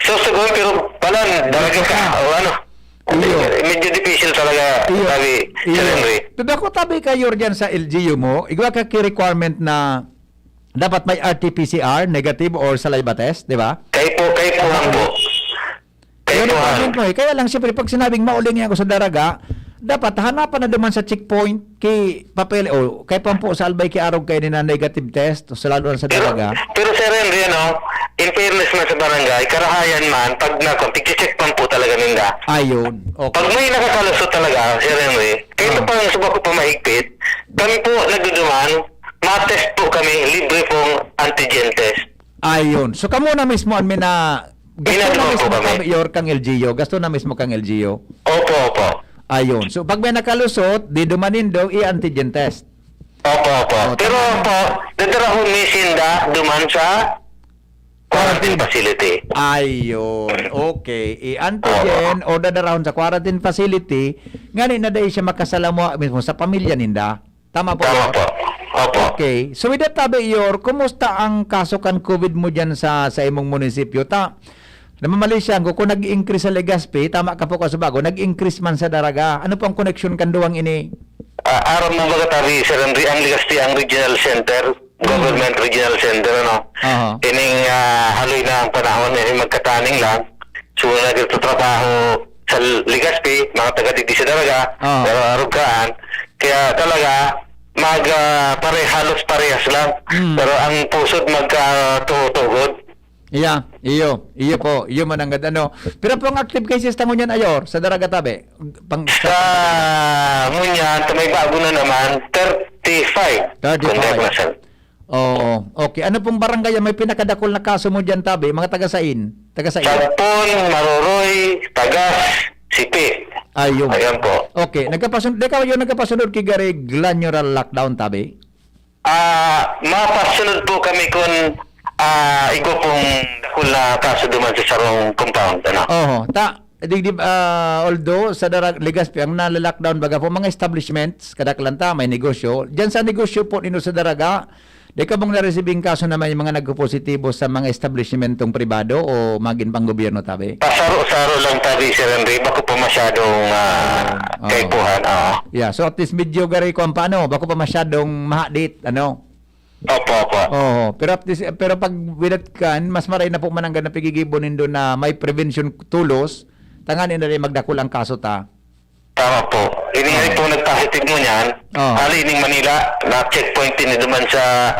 susugon, pero palan, daraga ka, o ano. Iyo. Medyo difícil talaga, Iyo. sabi, Sir Henry. Pero ako tabi kayo dyan sa L G U mo, igwa ka ki requirement na dapat may R T P C R, negative or saliva test, di ba? Kayo po, kayo po lang po. Kayo Yan ang point mo eh. Kaya lang, siyempre, pag sinabing mauli niya ako sa Daraga, dapat hanapan na duman sa checkpoint ki papel o kay pampo sa Albay ki arog kayo ni na negative test o sa lalo na sa Pero, Daraga. Pero Sir Henry, ano, in fairness man sa barangay, karahayan man, pag na, pag check man po talaga ninda. Ayun. Okay. Pag may nakakalusot talaga, Sir Henry, kahit Ah. pa sa bako pa mahigpit, kami po nagduduman, ma-test po kami, libre pong antigen test. Ayun. So, kamo na mismo, an mina, Ginagawa gasto na mismo po kami. Kami, your kang L G U. Gasto na mismo kang L G U. Opo, opo. Ayun. So, pag may nakalusot, di dumanin daw, i-antigen test. Opo, opo. Oh, Pero tama. Po, dadarahon mi sinda duman sa quarantine Quarantine. Facility. Ayun. Okay. I-antigen o dadarahon sa quarantine facility, ngani na dahil siya makasalamuha mismo sa pamilya ninda. Tama po, Tama Yor? Po. Opo. Okay. So with that, Tabi Yor, kumusta ang kaso kan COVID mo dyan sa, sa imong munisipyo? Ta, namamali siya, kung, kung nag-increase sa Legazpi, tama ka po ka sa bago, nag-increase man sa Daraga. Ano po ang connection kan duwang ini? Ah, aram mo ba, Tabi, Sir Henry, ang Legazpi ang regional center, Hmm. government regional center, ano? Aha. Ining, ah, haloy na ang panahon, eh, magkataning lang. So, nagtatrabaho sa Legazpi, mga taga digdi sa Daraga, Ah. pero arugaan. Kaya talaga, mag, ah, pare, halos parehas lang. Mm. Pero ang pusod magkatugod. Iya, iyo, iyo po, iyo mananggad ano. Pero po ang active cases tango niyan, Ayor, sa Daraga Tabi? Pang, Sa ngunyan, sa may bago na naman, thirty-five. Thirty-five. Kung di ako nasal- Oo. Okay. Ano pong barangay ang may pinakadakol na kaso mo diyan, Tabi? Mga taga sain? Taga sain? Sagpon, Maroroy, Tagas, Sipi. Ayun. Ayan po. Okay. Nagkapasun-, di ka yun nagkapasunod kay gari granular lockdown, Tabi? Ah, mapasunod po kami kun, ah, igo pong dakul na kaso duman sa sarong compound, ano? Oho. Ta, Digdi, ah, although sa Dara-, Legazpi, ang nala-lockdown baga po, mga establishments, kadaklan ta, may negosyo. Diyan sa negosyo po nino sa Daraga, di ka bang naresibing kaso na may mga nagpopositibo sa mga establishmentong pribado o magin pang gobyerno, Tabi? Pasaro-saro lang, Tabi, Sir Henry. Bako pa masyadong, ah, Oo. kaipuhan, oo. Yeah, so at least medyo gari ko ang paano, bako pa masyadong mahadit, ano? Opo, opo. Oo, pero at least, pero pag with that kan, mas maray na po mananggad na pigigibo nindo na may prevention tulos, tanganing na rin magdakul ang kaso ta. Tama po. Ini nga Oo. po nagpositive mo niyan, Oo. hali ning Manila, na-checkpoint din duman sa,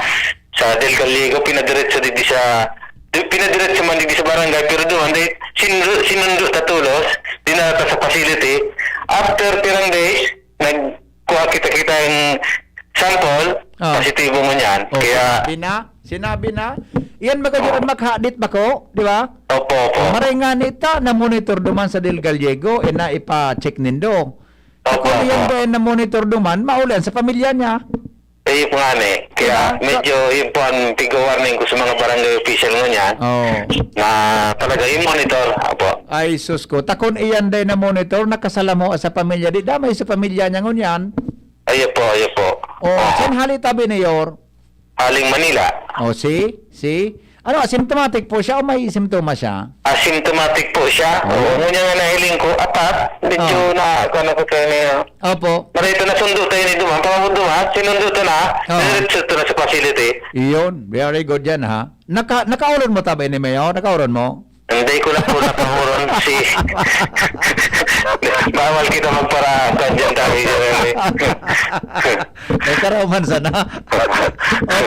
sa Del Gallego, pinadiretso digdi sa, di, pinadiretso man digdi sa barangay, pero duman, dahil sin-, sinundo ta tulos, dinala ta sa facility. After pirang days, nagkuha kita-kita yung sample, Oo. positibo mo niyan. Oo, Kaya sinabi na, sinabi na. Iyan baga Oo. yun, maghadit bako, di ba? Opo, opo. O, maray nga nita, na-monitor duman sa Del Gallego, e na ipa-check nindo. Opo, Kung iyan opo. ba na-monitor duman, maulan sa pamilya niya. Ayun po nga, eh. Kaya Diba? medyo yun po ang tig-warning ko sa mga barangay official ngunyan Oo. na talaga yung monitor. Opo. Ay, sus ko. Takon iyan day na monitor, nakasalamo sa pamilya. Di damay sa pamilya niya ngunyan. Ayun po, ayun po. Oh, Ah. Saan hali tabi, Mayor? Haling Manila. Oh, see? See? Ano, asymptomatic po siya o may simptomas siya? Asymptomatic po siya. Oo. Oo, ngunyan nga nahiling ko, apat. Medyo Ah. na, ano ko kayo niya. Opo. Marito na sundo tayo ni Duman. Pag duman, sinundo to na, Oo. diretso to na sa facility. Iyon, very good yan, ha? Naka, nakaulon mo tabi ni Mayor? Nakaulon mo? Hindi ko na po nakahuron si... Bawal kita magparakan dyan, tabi, Sir Henry. May karauman sana.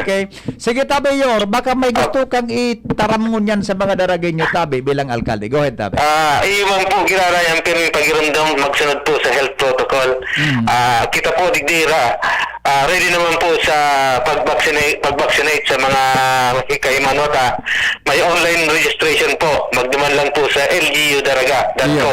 Okay. Sige, Tabi Yor, baka may gusto kang itaram ngunyan sa mga Daragueño, Tabi, bilang alkalde. Go ahead, Tabi. Ah, iwan po, ginarayan kami pagirumdom, magsunod po sa health protocol. Mm. Ah, kita po, digdira, ah, ready naman po sa pag-vaccinate, pag-vaccinate sa mga hikaimanota. May online registration po. Magduman lang po sa L G U Daraga dot com. Iyo.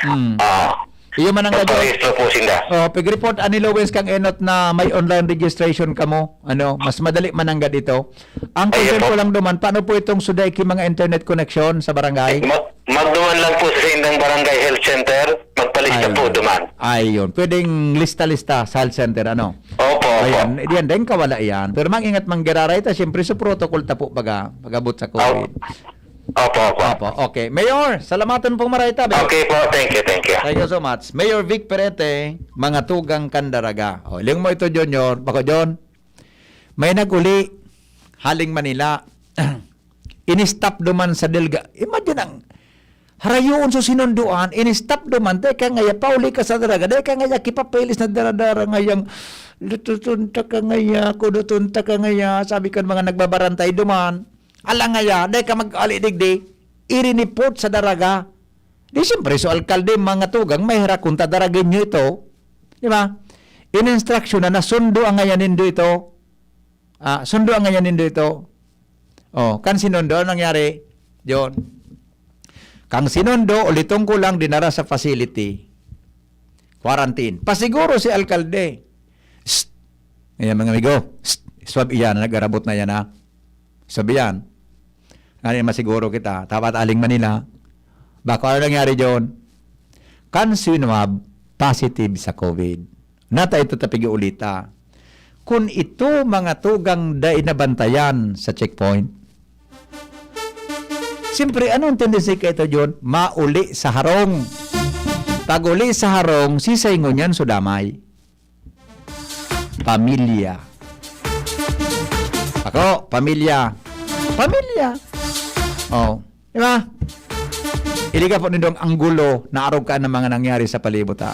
Mm. Ah, Iyo man ang gadyo. Magparehistro po sinda. Oh, pag-report ani Lowens kang enot na may online registration kamo. Ano, mas madali man ang gadito. Ang Ay, concern opo. ko lang duman, paano po itong suday ki mga internet connection sa barangay? Mag-, magduman lang po sa saindang barangay health center, magpalista Ayun. po duman. Ayun. Pwedeng lista-lista sa health center, ano? Opo, opo. Ayan, diyan din kawala yan. Pero mangingat manggiraray ta, siyempre sa protocol ta po baga, pag-abot sa COVID. Opo, opo. Opo, okay. Mayor, salamatan pong maray ta, Mayor. Okay po, thank you, thank you. Thank you so much. Mayor Vic Perete, mga tugang Candaraga. O, iling mo ito, Junior. Bako, John. May nag-uli, haling Manila. In-stop duman sa Delga. Imagine ang, Harayoon so sinunduan, in-stop duman, "Teka ngaya, pauli ka sa daraga, teka ngaya, kipapilis na daradara ngayang, lututon ta ka ngaya, kuduton ta ka ngaya," sabi kan mga nagbabarantay duman. "Ala ngaya, teka mag-ali digdi, i-report sa daraga." Di siyempre, so alkalde, mga tugang, may harakunta, daragenyo ito. Di ba? In-instruction na, nasundo ang ngayan nindo ito. Ah, sundo ang ngayan nindo ito. Oh, kan sinundo, ano nangyari, John? Kang sinundo, ulitong ko lang dinara sa facility. Quarantine. Pasiguro si alkalde. Shh! Ayan, mga amigo. Shh! Swab iyan, nag-arabot na yan, ha? Swab iyan. Ano yung masiguro kita? Dapat aling Manila. Bako, ano nangyari, John? Kan swab, positive sa COVID. Nata ito tapig-uulita. Kun ito mga tugang dai nabantayan sa checkpoint, siyempre, anong tendency ka ito, John? Mauli sa harong. Pag-uli sa harong, sisay ngunyan so damay? Pamilya. Ako, pamilya. Pamilya. Oh, di ba? Iliga po nindong anggulo na arog ka ng mga nangyari sa palibot, ha?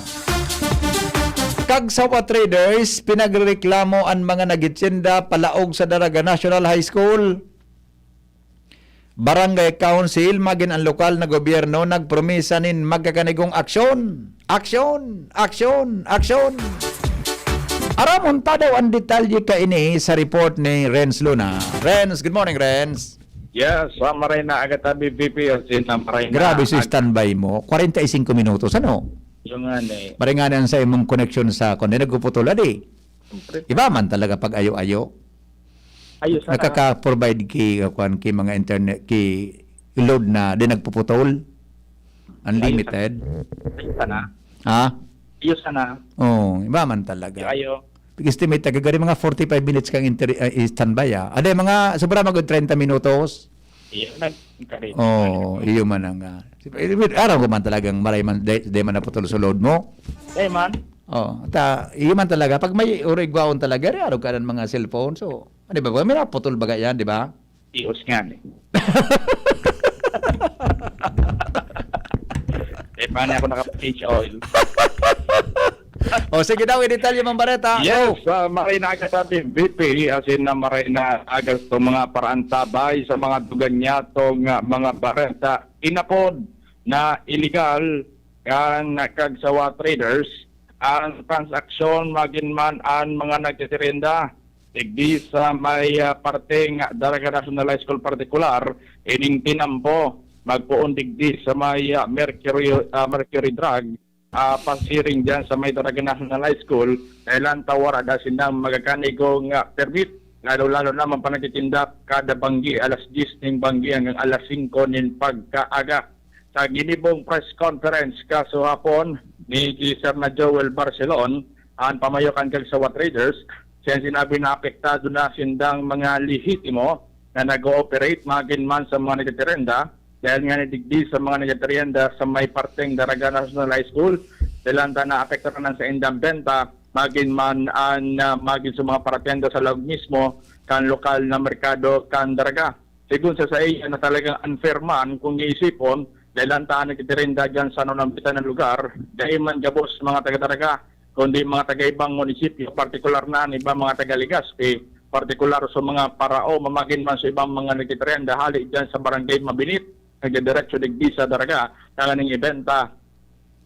Kag sa Wa Traders, pinagrereklamo an mga nagitsinda palaog sa Daraga National High School. Barangay Council, magin ang lokal na gobyerno nagpromisa nin magkakanigong aksyon. Aksyon! Aksyon! Aksyon! Aramon ta daw ang detalye kaini sa report ni Renz Luna. Renz, good morning, Renz. Yes, sa Marina Agatabi V P, as in, ah, Marina Grabe si Ag- standby mo. Kwarenta y singko minutos, ano? Yung nga, eh. Maringan ang sa imong connection sa, kung di nagpuputol, adi. Siyempre. Iba man talaga pag ayo-ayo. Ayos sana. Nakaka-provide ki, kuwan, ki mga internet, ki load na di nagpuputol. Unlimited. Ayos sana. Ha? Ayos sana. Oh, iba man talaga. Ayo. Pag-estimate, taga gari mga forty-five minutes kang inter-, ah, standby, ah. Ada mga sobra mag treinta minutos. Iyo, nag-, nagkarit. Oo, iyo man ang, ah, araw ko man talagang maray man, di, di man naputol sa load mo. Di man. Oh, ta, iyo man talaga. Pag may urigwaon talaga, ari arog ka ng mga cellphone. So, ano ba, may naputol baga yan, di ba? Ios nga, eh. Eh, paano ako naka-change oil? O, sige daw, i-detalye mong bareta. Yes, Go. Ah, maray na aga sa ating V P, as in, na maray na aga sa mga paraantabay, sa mga dugan niya, tong, ah, mga bareta. Inapod na iligal kan kag sa Wa Traders ang transaksyon, magin man an mga nagtitirenda digdi sa may, ah, parteng Daraga National High School partikular, ining tinampo, magpoon digdi sa may, ah, Mercury, ah, Mercury Drug, ah, pasiring diyan sa may Daraga National High School, dahelan ta wara daa sindang magkakanigong, ah, permit, lalo-lalo na man pa nagtitinda kada banggi, alas diyes ning banggi hanggang alas singko nin pagkaaga. Sa ginibong press conference kasuhapon ni Sir na Joel Barcelon, an pamayo kan Kagsawa Traders, siya sinabi na apektado na sindang mga lehitimo na nag-ooperate, magin man sa mga nagtitirenda, dahil nga digdi sa mga nagtitirenda sa may parteng Daraga National High School, dahilan ta naapektaran ang saindang benta, magin man an, ah, magin sa mga paratenda sa laog mismo kan lokal na merkado kan Daraga. Sigon sa saiya na talagang unfair man kung iisipon, dahil ang taan nagtitirenda diyan sa nanambitan na lugar, dai man gabos mga taga-Daraga, kundi mga taga-ibang munisipyo, partikular na an iba mga taga-Legazpi, partikular sa mga parao, mamagin man sa ibang mga nagtitirenda, hali diyan sa Barangay Mabinit, nagdidiretso digdi sa Daraga, tanganing ibenta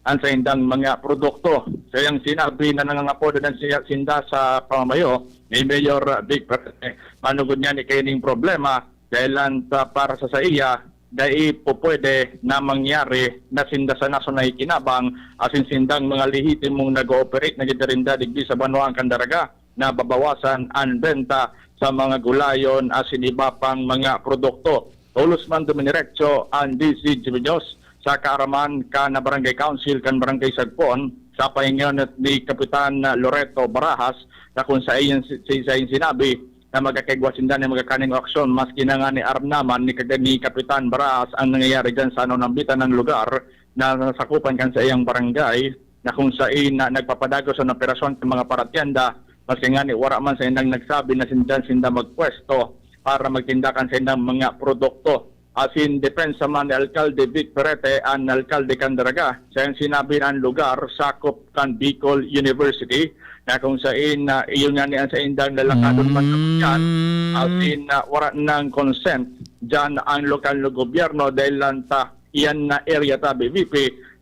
an saindang mga produkto. Sayang sinabi na nangangapod na siya, sinda sa pamamayo ni Mayor Vic Perete. Manugod niya ni kaining problema, dahil lang sa, para sa saiya, dai po pwede na mangyari na sinda sana so nakikinabang, asin sindang mga lehitimong nag-ooperate, nagtitirenda digdi sa banwaan kan Daraga, na babawasan an benta sa mga gulayon asin iba pang mga produkto. Tolos man dumiretso an D C Jimmy Dios sa kaaraman kan Barangay Council kan Barangay Sagpon sa pahingon ni Kapitan Loreto Barajas, na kung sa iyan, sa, sa iyang sinabi na magkakaigwa sinda na magkakaning aksyon, maski na nga ni aram naman ni, ni Kapitan Barajas ang nangyayari dyan sa nanambitan ng lugar na nasakupan kan sa iyang barangay, na kung sain na nagpapadagos ang operasyon sa mga paratyenda, maski nga ni wara man sa indang nagsabi na sindan sinda magpwesto para magtinda kan sa indang mga produkto. Asin depensa man ni Alkalde Vic Perete, an alkalde kan Daraga, sa iyang sinabi na an lugar sakop kan Bicol University, na kung sain na iyo ngani an saindang lalakadon man sa Mm. Asin na wara nang consent diyan ang lokal na gobyerno dahil lang ta iyan na area ta, B V P.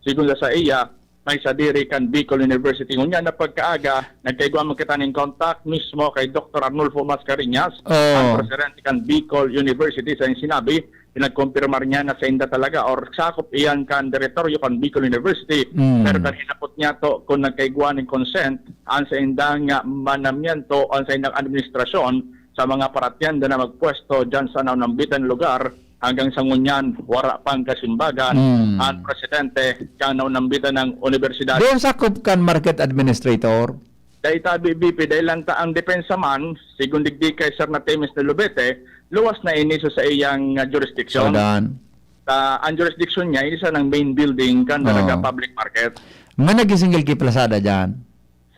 Sigon sa iya, may sadiri kan Bicol University. Ngunyan na pagkaaga, nagkaigwa man kita nin contact mismo kay Doktor Arnulfo Mascareñas, Oh. ang presidente kan Bicol University, sa iyang sinabi, pinagkumpirmar niya na sainda talaga or sakop iyan kan teritoryo kan Bicol University. Mm. Pero kan hinapot niya to kung nagkaigwa nin consent, ang saindang, ah, manamiento, ang saindang administrasyon sa mga paratyenda na magpwesto diyan sa naunambitan lugar, hanggang sa ngunyan, wara pang kasimbagan Mm. ang presidente kan naunambitan ng universidad. Doon sakop kan market administrator? Dai ta, B V P, dahil lang ta ang depensa man, sigon digdi kay Sir Artemis Lubete, luwas na ini sa saiyang, ah, jurisdiction. Sa daan. Ta, ang jurisdiction niya, ini sa nang main building kan Daraga Oo. Public Market. May nagisingil ki plasada dyan?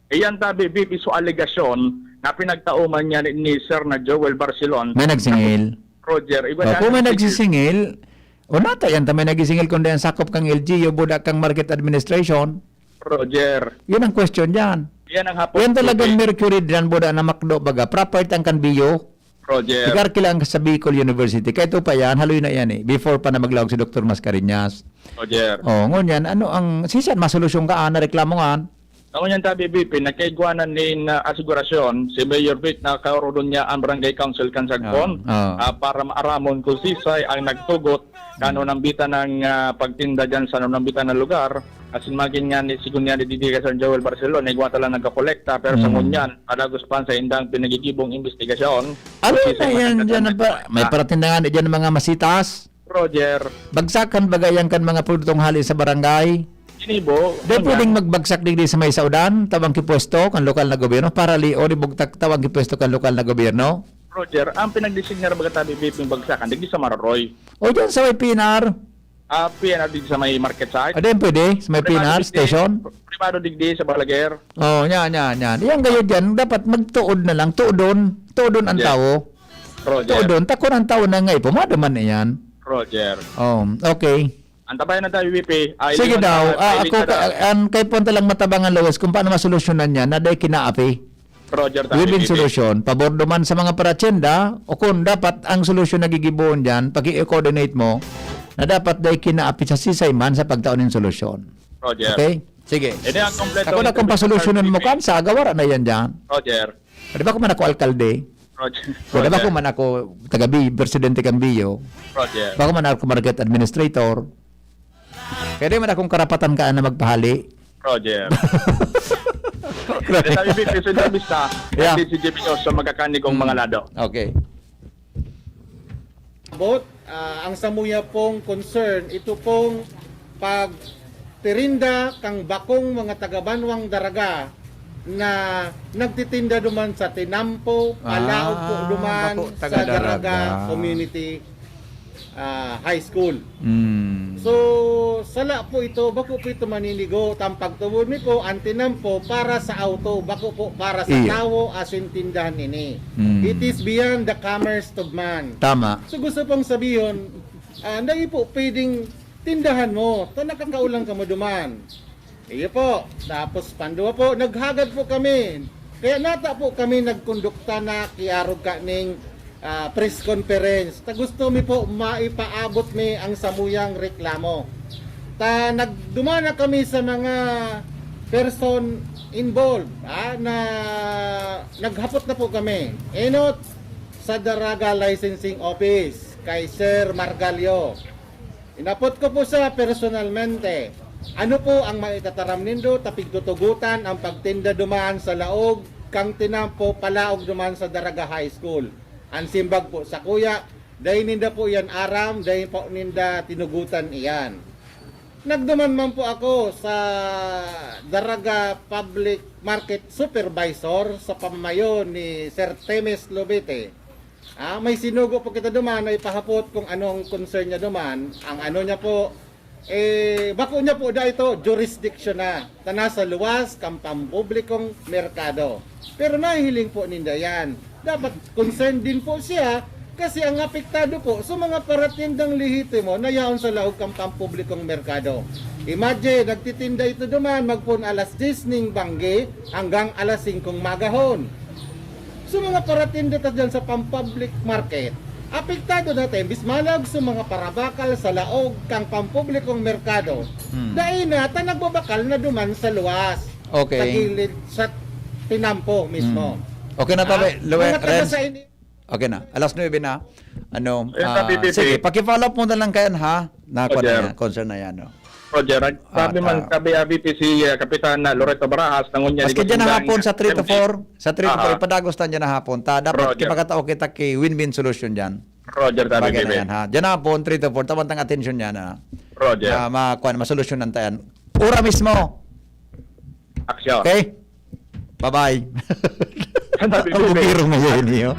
Iyan ta, B V P, so alegasyon na pinagtao man niya ni, ni Sir na Joel Barcelon. May nagsingil? Roger, iba Oh, na kung may nagsisingil. nagsisingil, o nata yan ta may nagsisingil, kundi ang sakop kang L G U, buda kang market administration. Roger. Yan ang question dyan. Yan ang hapon Yan talagang topic. Mercury dyan, buda na makdo baga. Property ang kan B U. Roger. Ikarkila ang sa Bicol University. Kaya ito pa yan, haloy na yan eh. Before pa na maglaog si Doktor Mascareñas. Roger. Oh, ngunyan, ano ang, sisan masolusyon ka, ah, na reklamo nga? Ngunyan ta, B V P, nagkaigwanan nin, ah, asegurasyon si Mayor Vic na kaorodon niya ang Barangay Council kan Sagpon, Ah, ah. ah, para maaramon kung sisay ang nagtugot kan Mm. unambitan ng, ah, pagtinda dyan sa unambitan na lugar. Asin magin nga ni, sigon niya ni Didi Quezon Joel Barcelona, igwa ta lang nagkakolekta, pero sa Mm. ngunyan, padagos pa sa indang pinagigibong investigasyon. Ano Kung na sisay yan matanggadan dyan ng ba? May kolekta. paratindahan dyan ng mga masitas? Roger. Bagsakan baga yan kan mga produktong hali sa barangay? Ginibo, Dahil ngunyan. pwedeng magbagsak digdi sa may saudan, tawang kipwesto kan lokal na gobyerno, para lion, ibugtak, tawang kipwesto kan lokal na gobyerno? Roger, ang pinagdesignar baga tabi, Piping, bagsakan, digdi sa Mararoy. O dyan sa may P N R? Ah, P N R digdi sa may market side? Ah, dyan pwede? Sa may Pwede P N R digdi, station? Privado digdi sa Balaguer. Oh, yan, yan, yan. Yan kayo dyan, dapat magtuod na lang, tuodon. Tuodon ang Yes. tao. Roger. Tuodon, takon ang tao na nga ipumado man na yan. Roger. Oh, okay. Antabayan na tayo, V P. Ah, Sige iliwan daw. na, Ah, iliwan ako, na. ka-, ang kay Ponte lang matabang ang lawis kung paano masolusyonan niya na dahil kinaapi. Roger, tayo, Win-win V P. solusyon. Pabor duman sa mga paratsenda, o kung dapat ang solusyon na gigibohon dyan, pag-i-coordinate mo, na dapat dahil kinaapi sa sisay man sa pagtao nin solusyon. Roger. Okay? Sige. Ini ang kompleto Ako na ng kung pasolusyonan mo information, kan, sa agawara na yan dyan. Roger. Di ba kung man ako alkalde? Roger. Di ba Roger. kung man ako taga-bi-, presidente kan B U? Roger. Baka man ako market administrator. Kaya di man akong karapatan ka na magpahali. Roger. Grabe. Dito tayo, Vic, sa entrevista. Yeah. At si Jimmy Oso, magkakanig kong Hmm. mga lado. Okay. Abot, ah, ang samuya pong concern, ito pong pagtirinda kang bakong mga taga-banwang Daraga na nagtitinda duman sa Tinampo, palaog po Ah, duman bako sa taga Daraga Daraga. Community, ah, High School. Mm. So, sala po ito, bako po ito maninigo. Tampag tubod mi po, ang Tinampo para sa auto, bako po para sa Iyo. tawo, asin tindahan ini. Mm. It is beyond the commerce of man. Tama. So, gusto pong sabihon, ah, dai po pwedeng tindahan mo, ta nakakaulang ka mo duman. Iyo po. Tapos, pandua po, naghagad po kami. Kaya nata po kami nagkondukta na kiarog ka ning, ah, press conference. Ta gusto mi po maipaabot mi ang samuyang reklamo. Ta nagduman na kami sa mga person involved, ah, na naghapot na po kami. Enot sa Daraga Licensing Office kay Sir Margalio. Inapot ko po siya personalmente. Ano po ang maitataram nindo ta pigtutugotan ang pagtinda duman sa laog kang Tinampo palaog duman sa Daraga High School? Ang simbag po sakuya, dai ninda po iyan aram, dai po ninda tinugotan iyan. Nagduman man po ako sa Daraga Public Market Supervisor sa pamamayo ni Sir Temes Lobete. Ah, may sinugo po kita duman na ipahapot kung anong concern niya duman. Ang ano niya po, eh, bako niya po da ito, jurisdiction na, ta nasa luwas kan pampublikong merkado. Pero nahihiling po ninda yan. Dapat concerned din po siya Kasi ang apektado po sa mga paratindang lehitimo na yaon sa laog kan pampublikong merkado. Imagine, nagtitinda ito duman magpon alas diyes ning banggi hanggang alas singkong magahon. Sa mga paratinda ta dyan sa pampublic market, apektado na ta imbis malaog sa mga parabakal sa laog kan pampublikong merkado, Hmm. dai na ta nagbabakal na duman sa luwas, Okay. sa gilid, sa tinampo mismo. Hmm. Okay na, tabi. Ah, Luwe-, mga taga Renz. sa ini- Okay na. Alas nuebe na. Ano, Eh, ah, sabi, P P. Sige, paki-follow up mo na lang kayan, ha? Na, kuwan na Roger. yan, concern na yan, no? Roger, ang sabi Ah, man, ah. sabi A B P si ah, Kapitana Loreto Barajas, na ngunyan, Maski dyan na hapon sa three to four, sa three to four, Aha. ipadagos na dyan na hapon. Ta, dapat Roger. makatao kita ki win-win solution dyan. Roger, sabi, Bagay na P P. yan, ha? Dyan na hapon, three to four, tabang tang atensyon yan, ha? Roger. Na, ma, kuwan, masolusyonan ta yan. Ura mismo. Aksyon. Okay? Bye-bye. Sabi, Ang P P. gubiro ngayon, iyo.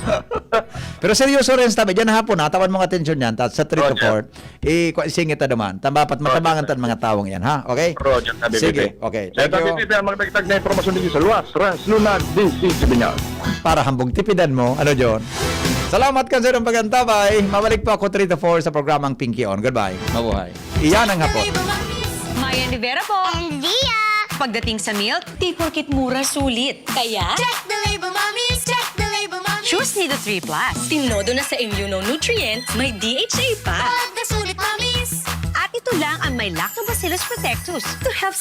Pero seryoso rin, tabi. Dyan na hapon, ha? Tawan mong atensyon yan. Ta, sa three to Roger. four, i-, kwa-, isingit na duman. Tamba, pat matabangan tan mga tawang yan, ha? Okay? Roger, sabi, Sige, P P. okay. Yan, Thank sabi, you. P P, ang mga dagdag na impormasyon dito sa luwas, Renz Luna, D C Sabiñan. Para hambog tipidan mo. Ano, John? Salamat kan sa iyong pag-antabay. Mabalik po ako three to four sa programang Pinky On. Goodbye. Mabuhay. Iyan ang hapon. Mayan Rivera po. And Dia! Pagdating sa milk, di porkit mura sulit. Kaya, Check the label, mommies! Check the label, mommies! Choose Nido three plus. Tinodo na sa immunonutrient, may D H A pa. Pagkasulit, mommies! At ito lang ang may Lactobacillus protectus to help